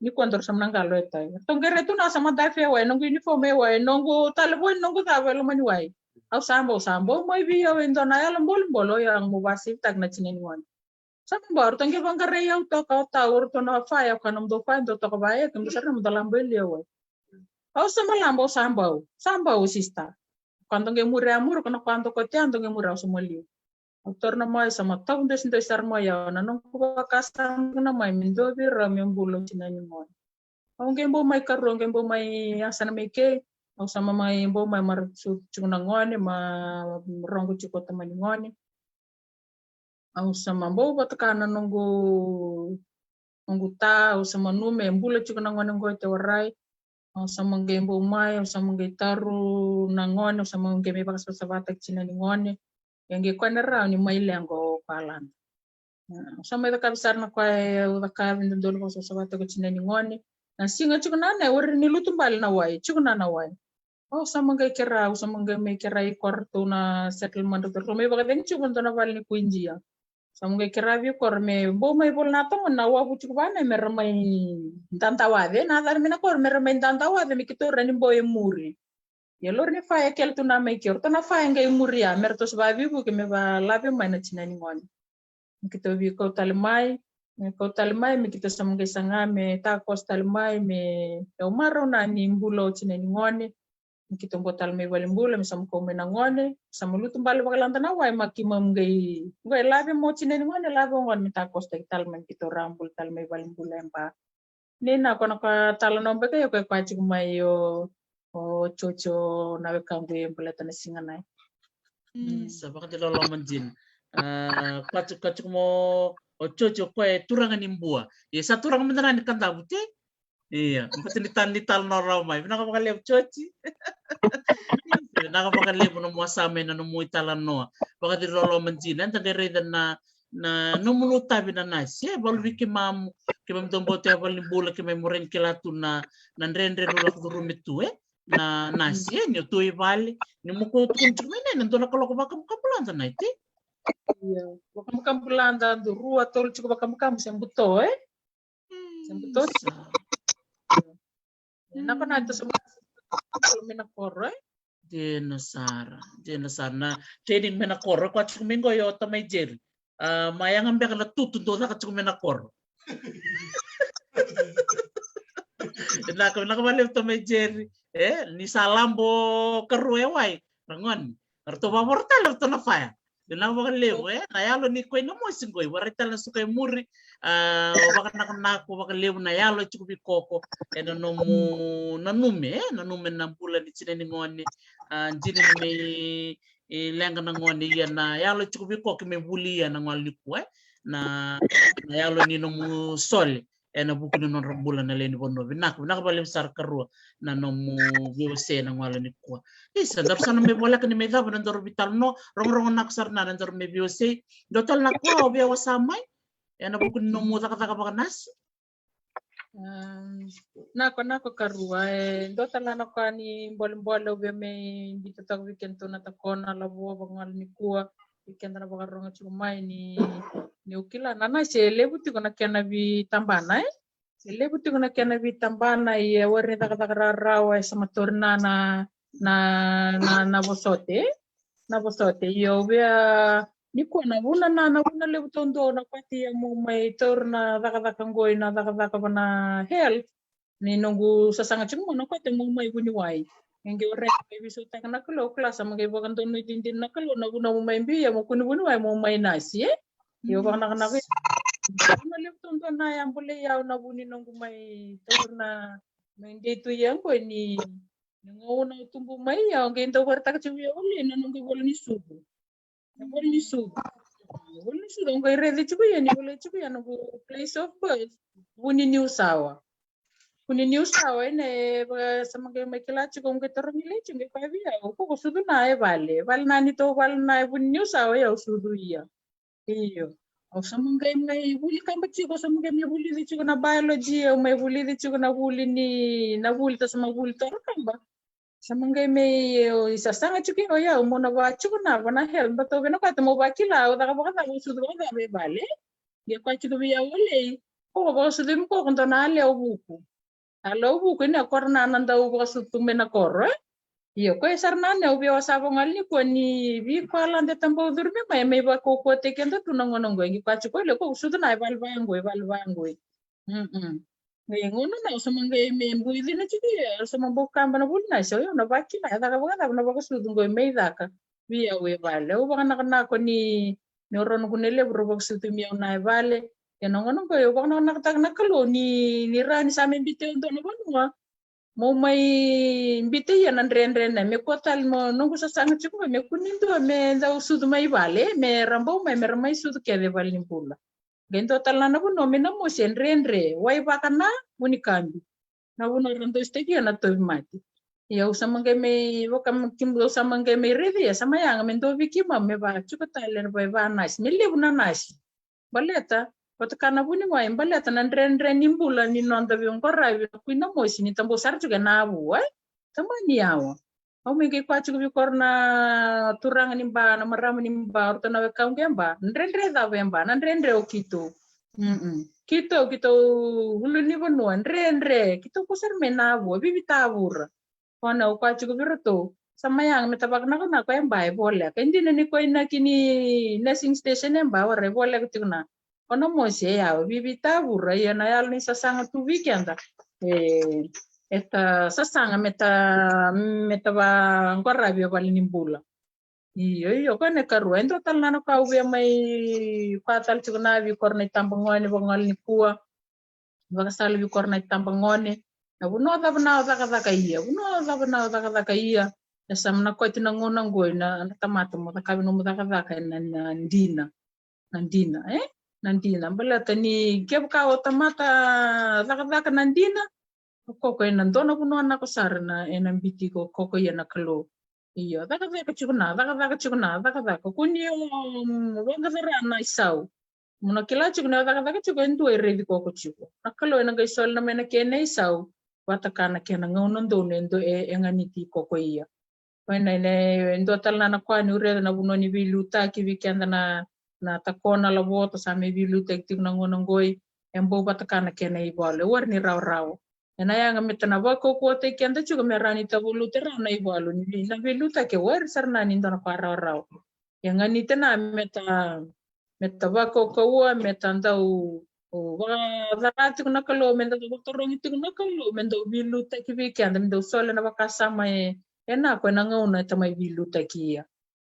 Ni kua dou sa ma na qalo e tai. Ratou qai rai tu na, au sa ma dafe wai, noqu uniform e wai, noqu talevoni, noqu cava e loma ni wai. Au sa bau, sa bau mai vei au e dua na yalo bolebole, o yau mo vasivitaka na tinani gone. Sa bau, ratou qai vaqarai au toka o tau, o ratou na faya, o ka nomudou faya, dou toka vaya, kemudou sara nomudou labo e liu wai. Au sa ma labo, au sa bau, sa bau, sister. Ka dou qai muri a muri, ka na ka dou kote a dou qai muri au sa ma liu. Au taura na mai, sa ma tau desidesi sara mai au, na noqu vakasama na mai, me dua vei rau me bula o tinani gone. Au qai bau mai karua, au qai bau mai yasana mai kei, au sa ma mai bau mai marasu tiko na gone, ma rogo tiko tamani gone. Au sa ma bau vata ka na noqu, noqu ta, au sa ma nume, bula tiko na gone qo e te warai. Au sa ma qai bau mai, au sa ma qai taru na gone, au sa ma qai mai vakasavasavataki tinani gone. E qai kua na rau ni mai leqo o kalana. Au sa mai cakavi sara na kua e au cakavi dodonu vakasavasavataki tinani gone. Na siga tiko na na e wari ni lutu bale na wai, tiko na na wai. Au sa ma qai kera, au sa ma qai mai kera i kora ratou na settlement ratou, ratou mai vakacegu tiko dua na vale ni kuidia. Sa ma qai kera vei kora me bau mai vola na toga na wavu tiko vana me ra mai dadawace, na cana me na kora me ra mai dadawace me keitou ra ni bau e muri. Ia lori ni faya e kele tu na mai kei ratou na faya qai muria me ratou sa vavivuke me valavi mai na tinani gone. Me keitou veikau tale mai, me kau tale mai, me keitou sa ma qai saga me takoso tale mai, me au marau na ni bula o tinani gone. Keitou bau tale mai valenibula, me sa mukau mai na gone, sa mai lutu bale vakalada na wai, ma keimami qai, qai lave mo tinani gone, lave o gone, me ta kosotaki tale mai, keitou ra bula tale mai valenibula e Ba. Ni na kona ka talanoa beka, io, koya koya tiko mai o, o Jojo na wekaqu e baleta na siga nai. Mm, sa vakadiloloma dina. A, koya tiko, koya tiko mo, o Jojo koya e turaga ni Bua. Ia sa turaga mada na ni Kadavu, te? Ia, bati ni tal-, ni talanoa rawa mai. Vinaka vakalevu, Joji. Vinaka vakalevu na nomu wasa mai na nomu italanoa. Vakadiloloma dina, eda qai raica na, na nomu itavi na nasi, e, valu vei keimamu, keimami dau bau tu e valenibula, keimami rawa ni kila tu na, na dredre ni lako curumi tu, e, na nasi, e, ni o tu i vale, ni mo ko tukuna tiko mai na, na dua na kaloko vakamukamu lada na iti. Ia, vakamukamu lada, dua, rua, tolu tiko vakamukamu se buto, e? Se buto. Sa. Vinaka na tou sa mai na koro, e? Dina sara, dina sara. Na training mai na koro, koya tiko mai qo o tamai Jerry. A, ma yaga beka na tutu dau caka tiko mai na koro. Vinaka, vinaka vakalevu tamai Jerry. E, ni sa labo karua e wai. Ra gone. Ratou vavora tale ratou na faya. Vinaka vakalevu, e, na yalo ni koi na mosi qoi. Warai tale na suka e muri. A, vakanakonako vakalevu na yalo e tiko vei koko. E na nomu nanumi, e, nanumi na bula ni tina ni gone. A, dina ni mai, e, leqa na gone, ia na yalo e tiko vei koko me vuli ia na gole nikua, e. Na, na yalo ni nomu sole. E na vuku ni nodra bula na lewe ni vanua. Vinaka, vinaka vakalevu sara karua na nomu veiwasei na gole nikua. Isa, daru sa na mai voleka ni mai cava na daru veitalanoa, rogorogo nako sara na, na daru mai veiwasei. Dua tale na ka o via wasa mai, e na vuku ni nomu cakacaka vakanasi. Am, nako, nako karua, e dua tale na ka ni bolebole au via mai biuta toka vei kedatou na takona, lavo, vagole nikua. Vei keda na vakarorogo tiko mai ni, ni o kila na nasi e levu tiko na kena veitabana, e? E levu tiko na kena veitabana, ia warai ni cakacaka rawarawa, e sa mai tauri na, na, na, na, na vosote, e? Na vosote, ia au via, nikua na vuna na, na vuna levu taudua, na kati ia mo mai tauri na cakacaka qoi, na cakacaka va na health. Ni noqu sasaga tiko mo na kati mo mai vuniwai. Qai qai o raica mai veisautaka na Kalou, kila sa mai qai vakadonui dina na Kalou, na vuna mo mai biu ia mo kua ni vuniwai mo mai nasi, e? Ia au vakanakanaka, vuna levu taudua na ya bolei au na vu ni noqu mai tauri na, mai dei tu ia qoi ni, ni gauna au tubu mai ia, au qai dau vakaraitaka tiko vei au oli na noqu ivola ni sucu. Na ivola ni sucu. Ivola ni sucu, au qai raica tiko ia, ni volai tiko ia noqu place of birth. Vu ni Niusawa. Vu ni Niusawa, e na, e, vaka sa mai qai mai kila tiko, au qai tarogi lai tiko, qai kaya vei au, ko, ko sucu na e vale. Vale na neitou vale na e vu ni Niusawa, e au sucu ia. Io. Au sa mai qai mai vuli kaba tiko, sa mai qai mai vulici tiko na biology, au mai vulici tiko na vuli ni, na vuli, tou sa mai vuli toro kaba. Sa mai qai mai, e, sasaga tiko o yau mo na va tiko na, va na health, baleta au via na kata mo vakila, au caka vakacava, au sucu vakacava e vale. Qai kaya tiko vei au o lei, ko vakasucu mai ko, ko dua na yalewa vuku. Yalewa vuku, ina koro na, na dau vakasucu mai na koro, e? Io, koya sara na ne au via wasa vagole nikua ni vei koya lade tabau curumi mai, mai vakaukauataki keda tu na gauna qoi, qai kaya tiko o lei, ko sucu na e vale vaqoi, e vale vaqoi. Mm. Qai gauna na au sa mai qai mai bui cina tiko ia, au sa mai bau kaba na vuli nasi, o yau na vakila, e caka vakacava na vakasucu qoi mai caka vei au e vale. Au vakanakonako ni, ni o rau na gone levu rau vakasucu mai au na e vale. Ia na gauna qoi au vakanakonakotaka na Kalou ni, ni rawa ni sa mai biuta au dua na vanua. Mo mai biuta ia na dredre na, me kua tale mo noqu sasaga tiko mai, me kua ni dua me dau sucu mai vale, me ra bau mai, me ra mai sucu kece valenibula. Qai dua tale na vanua me na mosi e dredre, Waivaka na Vunikabi. Na vanua ra dositaki ia na tauvimate. Ia au sa mai qai mai vaka, au sa mai qai mai raica ia sa mai yaga me dua vei keimami me va tiko tale na va, va nasi, me levu na nasi. Baleta, vata ka na vuniwai, baleta na dredre ni bula ni noda veiqaravi, na kui na mosi ni tabau sara tiko ena vu, e? Tamani yawa. Au mai qai kaya tiko vei koro na turaga ni Ba, na marama ni Ba, o ratou na wekaqu e Ba. Na dredre cava e Ba, na dredre o keitou. Mm-mm. Keitou, keitou ulunivanua, dredre, keitou kua sara mai na vu, vivi tavura. Kona au kaya tiko vei iratou, sa mai yaga me ta vakanakonako e Ba e voleka. E dina ni koya inaki ni nursing station e Ba, warai e voleka tiko na. Kona mosi e yawa, vivi tavura, ia na yalo ni sasaga tu vei keda. E, e ta sasaga me ta, me ta vaqoravi e vale ni bula. Io, io, ko na ikarua. E dua tale na ka au via mai vaka tale tiko na vei kora na itabagone vagole ni kua. Vakasala vei kora na itabagone. Na vanua cava na o cakacaka ia? Vanua cava na o cakacaka ia? E sa mana koti na gauna qoi na, na tamata mo cakavi nomu cakacaka ena, na dina. Na dina, e? Na dina. Baleta ni kevaka o tamata cakacaka na dina, o koko ena dua na vanua nako sara na, ena biti ko koko ia na Kalou. Io, cakacaka tiko na, cakacaka tiko na, cakacaka. Ko ni o, mm, vaqacara na isau. Mo na kila tiko ni o cakacaka tiko e dua e raici koko tiko. Na Kalou ena qai soli na mai na kena isau. Vata ka na kena gauna donu e dua e, e ganiti koko ia. Ko ena, ena, e dua tale na, na koya ni ureca na vanua ni veiliutaki vei keda na, na takona lavo, ta sa mai veiliutaki tiko na gauna qoi, e bau vata ka na kena ivalu, e wari ni rawarawa. Ena yaga me ta na vakaukauwataki keda tiko me rawa ni ta valuta rawa na ivalu, ni vei, na veiliutaki e wari sara na ni dua na koya rawarawa. E ganita na me ta, me ta vakaukauwa, me ta dau, o, vakacara tiko na Kalou, me dau vakatarogi tiko na Kalou, me dau veiliutaki vei keda, me dau sole na vakasama e, e nako ena gauna e ta mai veiliutaki ia.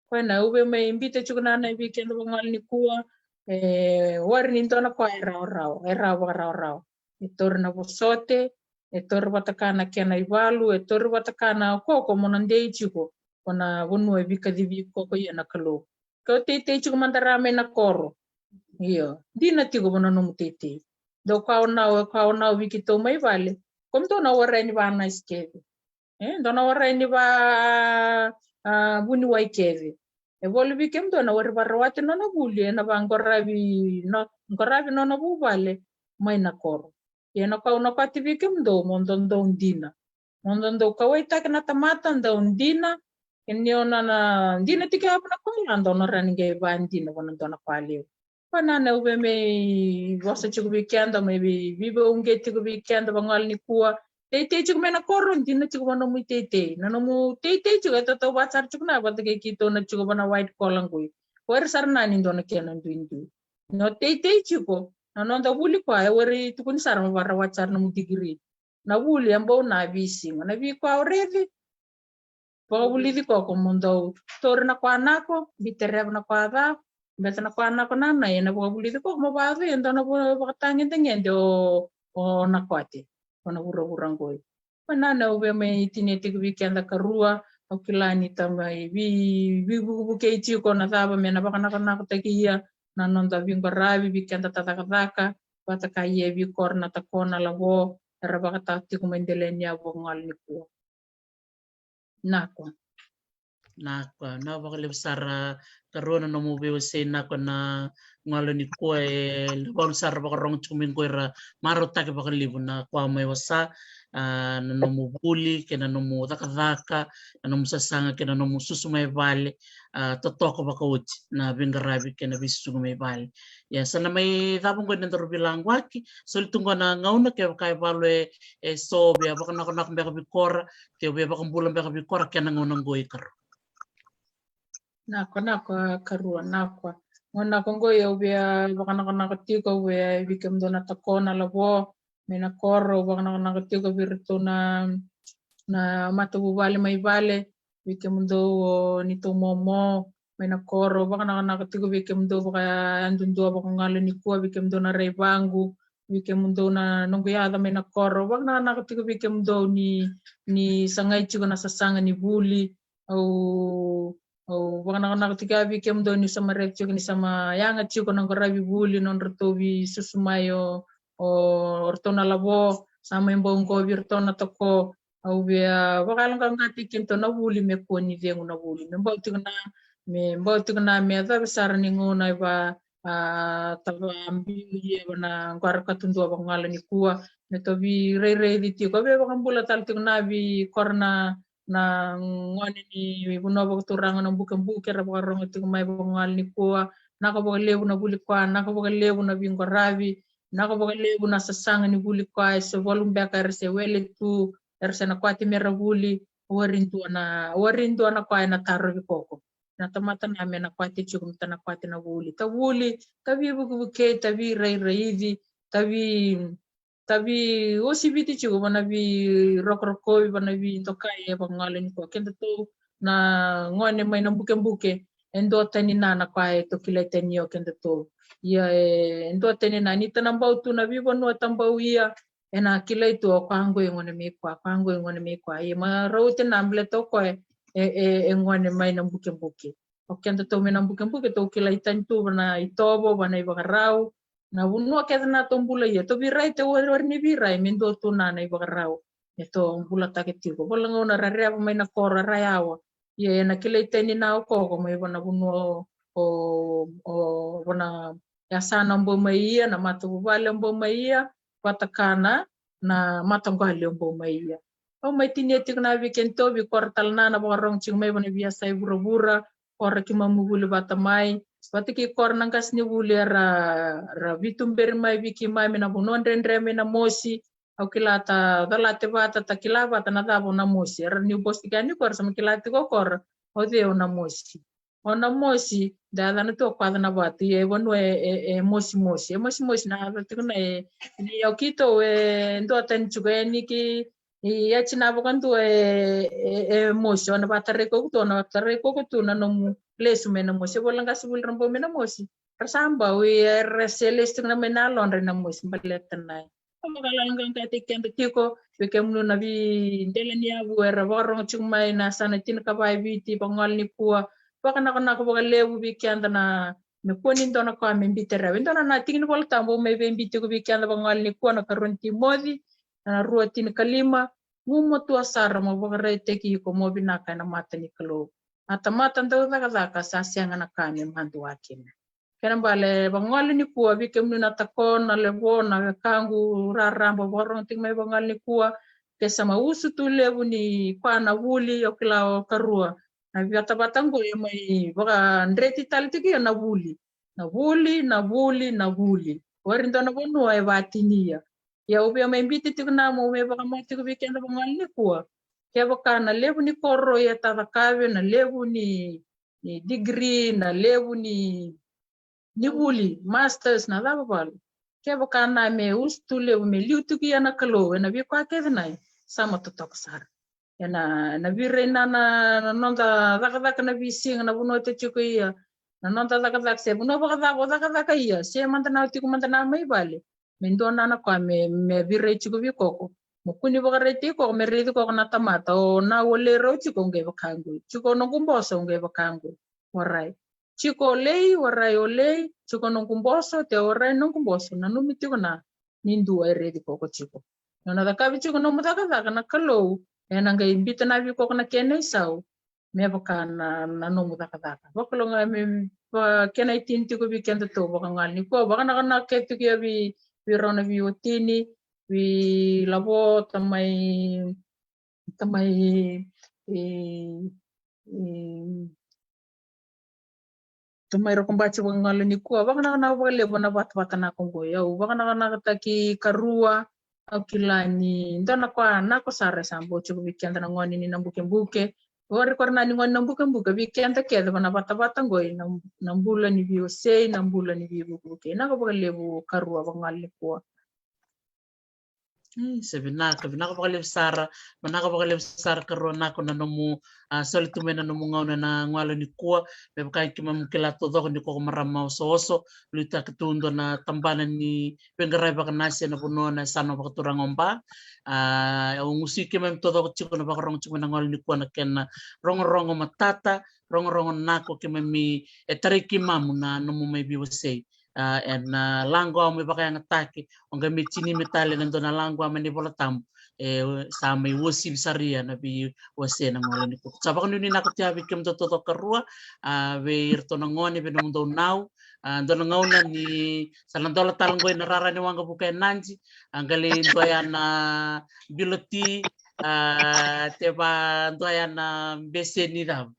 Ko ena au via mai bita tiko na, na vei keda vagole ni kua, e wari ni dua na koya e rawarawa, e rawa vakarawarawa. E tauri na vosote, e tauri vata ka na kena ivalu, e tauri vata ka na koko mo na dei tiko, ko na vanua e veikacivi koko ia na Kalou. Ke o teitei tiko mada rawa mai na koro. Io, dina tiko vua na nomu teitei. Dou ka o nau, ka o nau vei keitou mai vale. Ko dou na warai ni va nice kece. E, dou na warai ni va, a, vuniwai kece. E voli vei kemudou na wari varawati nona vuli, ena vaqoravi, no, qoravi nona vuvale mai na koro. Ia na ka au na kati vei kemudou, mo dou dau dina. Mo dou dau kauwaitaki na tamata, dau dina. Ke ni o na, na dina tiko vua na koya, dou na rawa ni qai vadina vua na dua na koya levu. Ko na, na au via mai vosa tiko vei keda, mai vei, veivauqeti tiko vei keda vagole ni kua. Teitei tiko mai na koro, dina tiko vua nomu iteitei. Na nomu teitei tiko, e tautauvata sara tiko na vata kei keitou na tiko vua na white collar qoi. Wari sara na ni dua na kena duidui. Na teitei tiko, na noda vuli koya, e wari tukuni sara mo varawati sara nomu digiri. Na vuli e bau na veisiga. Na vei koya o raici, vakavulici koko mo dau tauri na koya nako, bitereva na koya ca, beta na koya nako na nai, ena vakavulici koko mo vacui e dua na vu-, vakatagedegede o, o na kote, o na vuravura qoi. Ko na, na au via mai tinia tiko vei keda karua, au kila ni ta mai vei, veivukevukei tiko na cava me na vakanakonakotaki ia na noda veiqaravi vei keda ta cakacaka, vata ka ia vei kora na takona lavo, era vakataka tiko mai deleni yavo gole ni kua. Nako. Nako, nako vakalevu sara karua na nomu veiwasei nako na gole ni kua e levu sara vakarogo tiko mai qo era marautaki vakalevu na kua mai wasa, a, na nomu vuli, kei na nomu cakacaka, na nomu sasaga, kei na nomu susu mai vale, a, totoka vakaoti na veiqaravi kei na veisusuga mai vale. Ia, sa na mai cava qo na nodaru veilaquaki, soli tu qo na gauna kevaka e valu e, e so via vakanakonako beka vei kora, ke via vakabula beka vei kora, kena gauna qo i karua. Nako, nako, karua, nako. Gauna qo au via vakanakonako tiko, au via vei kemudou na takona lavo mai na koro, au vakanakonako tiko vei iratou na, na matavuvale mai vale, vei kemudou o neitou momo mai na koro, vakanakonako tiko vei kemudou vakayadudua vakagole ni kua, vei kemudou na rai vaqu, vei kemudou na noqu yaca mai na koro, vakanakonako tiko vei kemudou ni, ni sagai tiko na sasaga ni vuli, au, au vakanakonako tiko vei kemudou ni sa marau tiko ni sa mai yaga tiko na qaravi vuli, nodratou veisusu mai o, o ratou na lavo, sa mai bau qo vei iratou na tako, au via vakayaloqaqataki kedatou na vuli me kua ni cegu na vuli. Me bau tiko na, me bau tiko na me yacovi sara ni gauna e va, a, tava biu ia va na qara katudua vakagole ni kua. Me tou veirairaici tiko, au via vakabula tale tiko na vei kora na, na gone ni vanua vakaturaga na Bukebuke, era vakarogo tiko mai vakagole ni kua. Nako vakalevu na vuli koya, nako vakalevu na veiqaravi, nako vakalevu na sasaga ni vuli koya, e se valu beka era se wele tu, era se na kwati mera vuli, wari dua na, wari dua na koya ena tarovi koko. Na tamata na me na kwati tiko, me ta na kwati na vuli. Ta vuli, ta veivukevukei, ta veirairaici, ta vei, tavi osiviti tiko vana vi rokorokovi vana vi dokai e vagale ni kua. Keda tou na gone mai na bukebuke e dua tani na na kua e to kilai tani o keda tou. Ia e dua tani na ni tana bau tu na vi vanua ta bau ia e na kilai tu o kua goi gone mai kua, kua goi gone mai kua. Ia ma rau te na bile to koe e, e, e gone mai na bukebuke. O keda tou mai na bukebuke tou kilai tani tu vana i tovo, vana i vakarau. Na vanua kece na tou bula ia tou virai te wariwari ni virai me dua tu na na i vakarau. E tou bula take tiko. Vola gauna ra reva mai na koro ra yawa. Ia e na kilai tani na o koko mai vana vanua o, o vana yasana o bau mai ia, na mata vuvale o bau mai ia, vata kana na mata gole o bau mai ia. Au mai tinia tiko na vi kena tou vi kora tale na na vakarogo tiko mai vana vi yasai vuravura, kora ki mamu vuli vata mai, vata ki kora na qasi ni vuli era, ra vituberi mai vi ki mai me na vanua dredre me na mosi, au kila ta calate vata ta kila vata na cava o na mosi, era niu bosi tiko yani kora sa ma kila tiko kora, o cei o na mosi. O na mosi, da yacana tu o kua na vatu, ia e vanua e, e, e mosi mosi, e mosi mosi na yaca tiko na e, ni au kitou e dua tani tiko e ni ki, i ati na vakadua e, e, e mosi, o na vatarai koku tu, o na vatarai koku tu na nomu lesu me na mosi, e vola qasi vuli ra bau me na mosi. Ra sa bau, i era se lesu tiko na mai na lodra na mosi, baleta na e. Au vakalalagaqataki keda tiko, vei kemunu na vi dela ni yavu era vakarogo tiko mai na sana tinikava e Viti, vagale ni kua, vakanakonako vakalevu vei keda na me kua ni dua na koya me bite rewa. E dua na na tiki ni vola tabu mai vei bite tiko vei keda vagale ni kua na karua ni Timoci, na rua tinikalima, gumatua sara mo vakaraitaki iko mo vinaka e na mata ni Kalou. Na tamata dau cakacaka sa sega na ka me madua kina. Kena bale vagale ni kua vei kemunu na tako na levo na wekaqu raraba vakarogo tiko mai vagale ni kua, ke sa ma usu tu levu ni kua na vuli, au kila o karua. Na vatavata qo e mai vakadreti tale tiko ia na vuli. Na vuli, na vuli, na vuli. Wari dua na vanua e vatinia. Ia au via mai bite tiko na mo me vakamau tiko vei keda vagale ni kua. Kevaka na levu ni koro ia ta cakave, na levu ni, ni degree, na levu ni ni vuli, masters, na cava vale. Kevaka na me usu tu levu me liu tiko ia na Kalou e na veika kece na e sa ma totoka sara. E na, na virai na, na, na noda cakacaka na visiga na vanua te tiko ia. Na noda cakacaka se vanua vakacava o cakacaka ia, se mada na o tiko mada na mai vale. Me dua na na koya me, me virai tiko vei koko. Mo kua ni vakaraitaki koko me raici koko na tamata o na o lei rau tiko o qai vakaqu. Tiko noqu boso o qai vakaqu. Warai. Tiko o lei, warai o lei, tiko noqu boso, te warai noqu boso, nanumi tiko na ni dua e raici koko tiko. Nona cakavi tiko nomu cakacaka na Kalou, ena qai bita na vei koko na kena isau me vaka na, na nomu cakacaka. Vakalou ga me kena itini tiko vei kedatou vakagali nikua, vakanakanaka kece tiko ia vei, vei rau na veiwatini, vei lavo, tamai, tamai, e, e, tamai Rokobati vakagali nikua, vakanakanaka vakalevu na vatavata nako qo. Au vakanakanakataki karua, au kila ni dua na ka nako sara e sa bau tiko vei keda na gone ni Nabukebuke. Warai koya na ni gone ni Nabukebuke, vei keda kece vana vatavata qo, na, na bula ni veiwasei, na bula ni veivukevuke. Nako vakalevu karua vakagali nikua. Io, sa vinaka, vinaka vakalevu sara, vinaka vakalevu sara karua nako na nomu, a, soli tu mai na nomu gauna na galo nikua, me vaka keimami kila taucoko ni koko marama osooso, liutaki tu dua na tabana ni veiqaravi vakanasi ena vanua na yasana vakaturaga o Ba. A, au gusu keimami taucoko tiko na vakarogo tiko mai na galo nikua na kena rogorogo matata, rogorogo nako keimami e tarai keimamu na nomu mai veiwasei. A, ena laqu au mai vakayagataki, o qai mai tini me tale na dua na laqu au mai na iVola Tabu. E, sa mai uasivi sara ia na veiwasei na galo nikua. Sa vakanuinui nako tia vei kemudou taucoko karua, a, vei iratou na gone, vei nomudou nau, a, dua na gauna ni sa na dola tale qo ina rara ni waqavuka e Nadi, a, qai lai dua ya na bilo ti, a, te va dua ya na bese ni cava.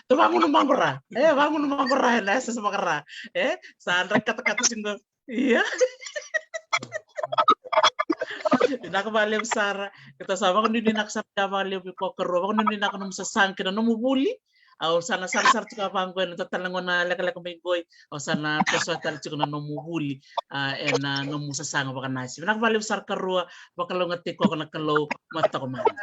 Tou vagunu maqura. E, vagunu maqura, e, na yasayasa vakara. E, sa dra katakata siga. Ia. Vinaka vakalevu sara. Keitou sa vakanuinui naka sara vakalevu vei koya karua. Vakanuinui naka nomu sasaga kei na nomu vuli. Au sa na sarasara tiko vaqo ena dua tale na gauna lekaleka mai qoi. Au sa na tosoya tale tiko na nomu vuli, a, ena nomu sasaga vakanasi. Vinaka vakalevu sara karua, vakalougatataki koya na Kalou, matoka mada.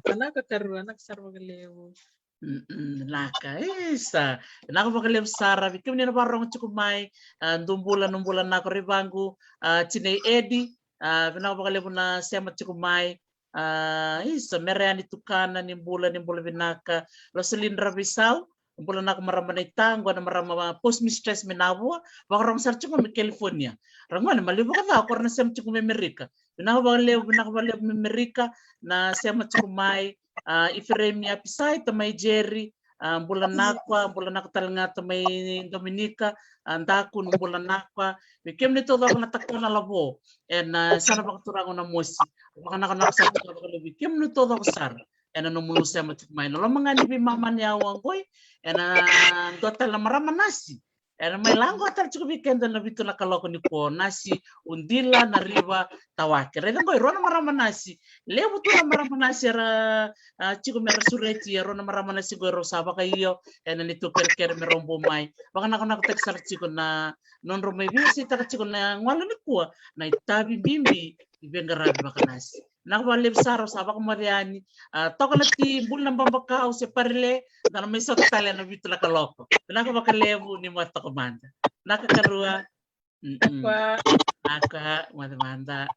Vinaka karua, vinaka sara vakalevu. Mm, mm, vinaka, isa. Vinaka vakalevu sara, vei kemuni na vakarorogo tiko mai, a, dou bula, dou bula vinaka Raivagu, a, Tinai Edi, a, vinaka vakalevu na sema tiko mai, a, isa, Merayani Tukana, ni bula, ni bula vinaka, Rosalini Ravisau, bula vinaka marama Naitaqu, na marama postmistress mai Navua, vakarorogo sara tiko mai California. Ragone, maliu vakaca, o ira na sema tiko mai Amerika. Vinaka vakalevu, vinaka vakalevu mai Amerika, na sema tiko mai, a, Iferemi Apisai, tamai Jerry, a, bula vinaka, bula vinaka tale ga tamai Dominika, a, Daku, bula vinaka, vei kemuni taucoko na Takona Lavo, ena, a, yasana vakaturaga o Namosi, vakanakonako sara tiko vakalevu vei kemuni taucoko sara, ena nomuni sema tiko mai. Na loma ga ni veimama ni aua qoi, ena dua tale na marama nasi, ena mai lako tale tiko vei keda na vitu na kaloko nikua, nasi Udila Nariva Tawake. Raica qoi, rua na marama nasi, levu tu na marama nasi era, a, tiko mera sureti, e rua na marama nasi qoi rau sa vakaio ena neitou kerekere me rau bau mai vakanakonakotaki sara tiko na nodrau mai veiwaseitaka tiko na gauna nikua, na itavi bibi ni veiqaravi vakanasi. Vinaka vakalevu sara, au sa vakamoce yani, a, toka na ti, buli na babakau se parile, da na mai sota tale ena vitu na kaloko. Vinaka vakalevu, ni matoka mada. Vinaka karua. Mm-mm. Vinaka, moce mada.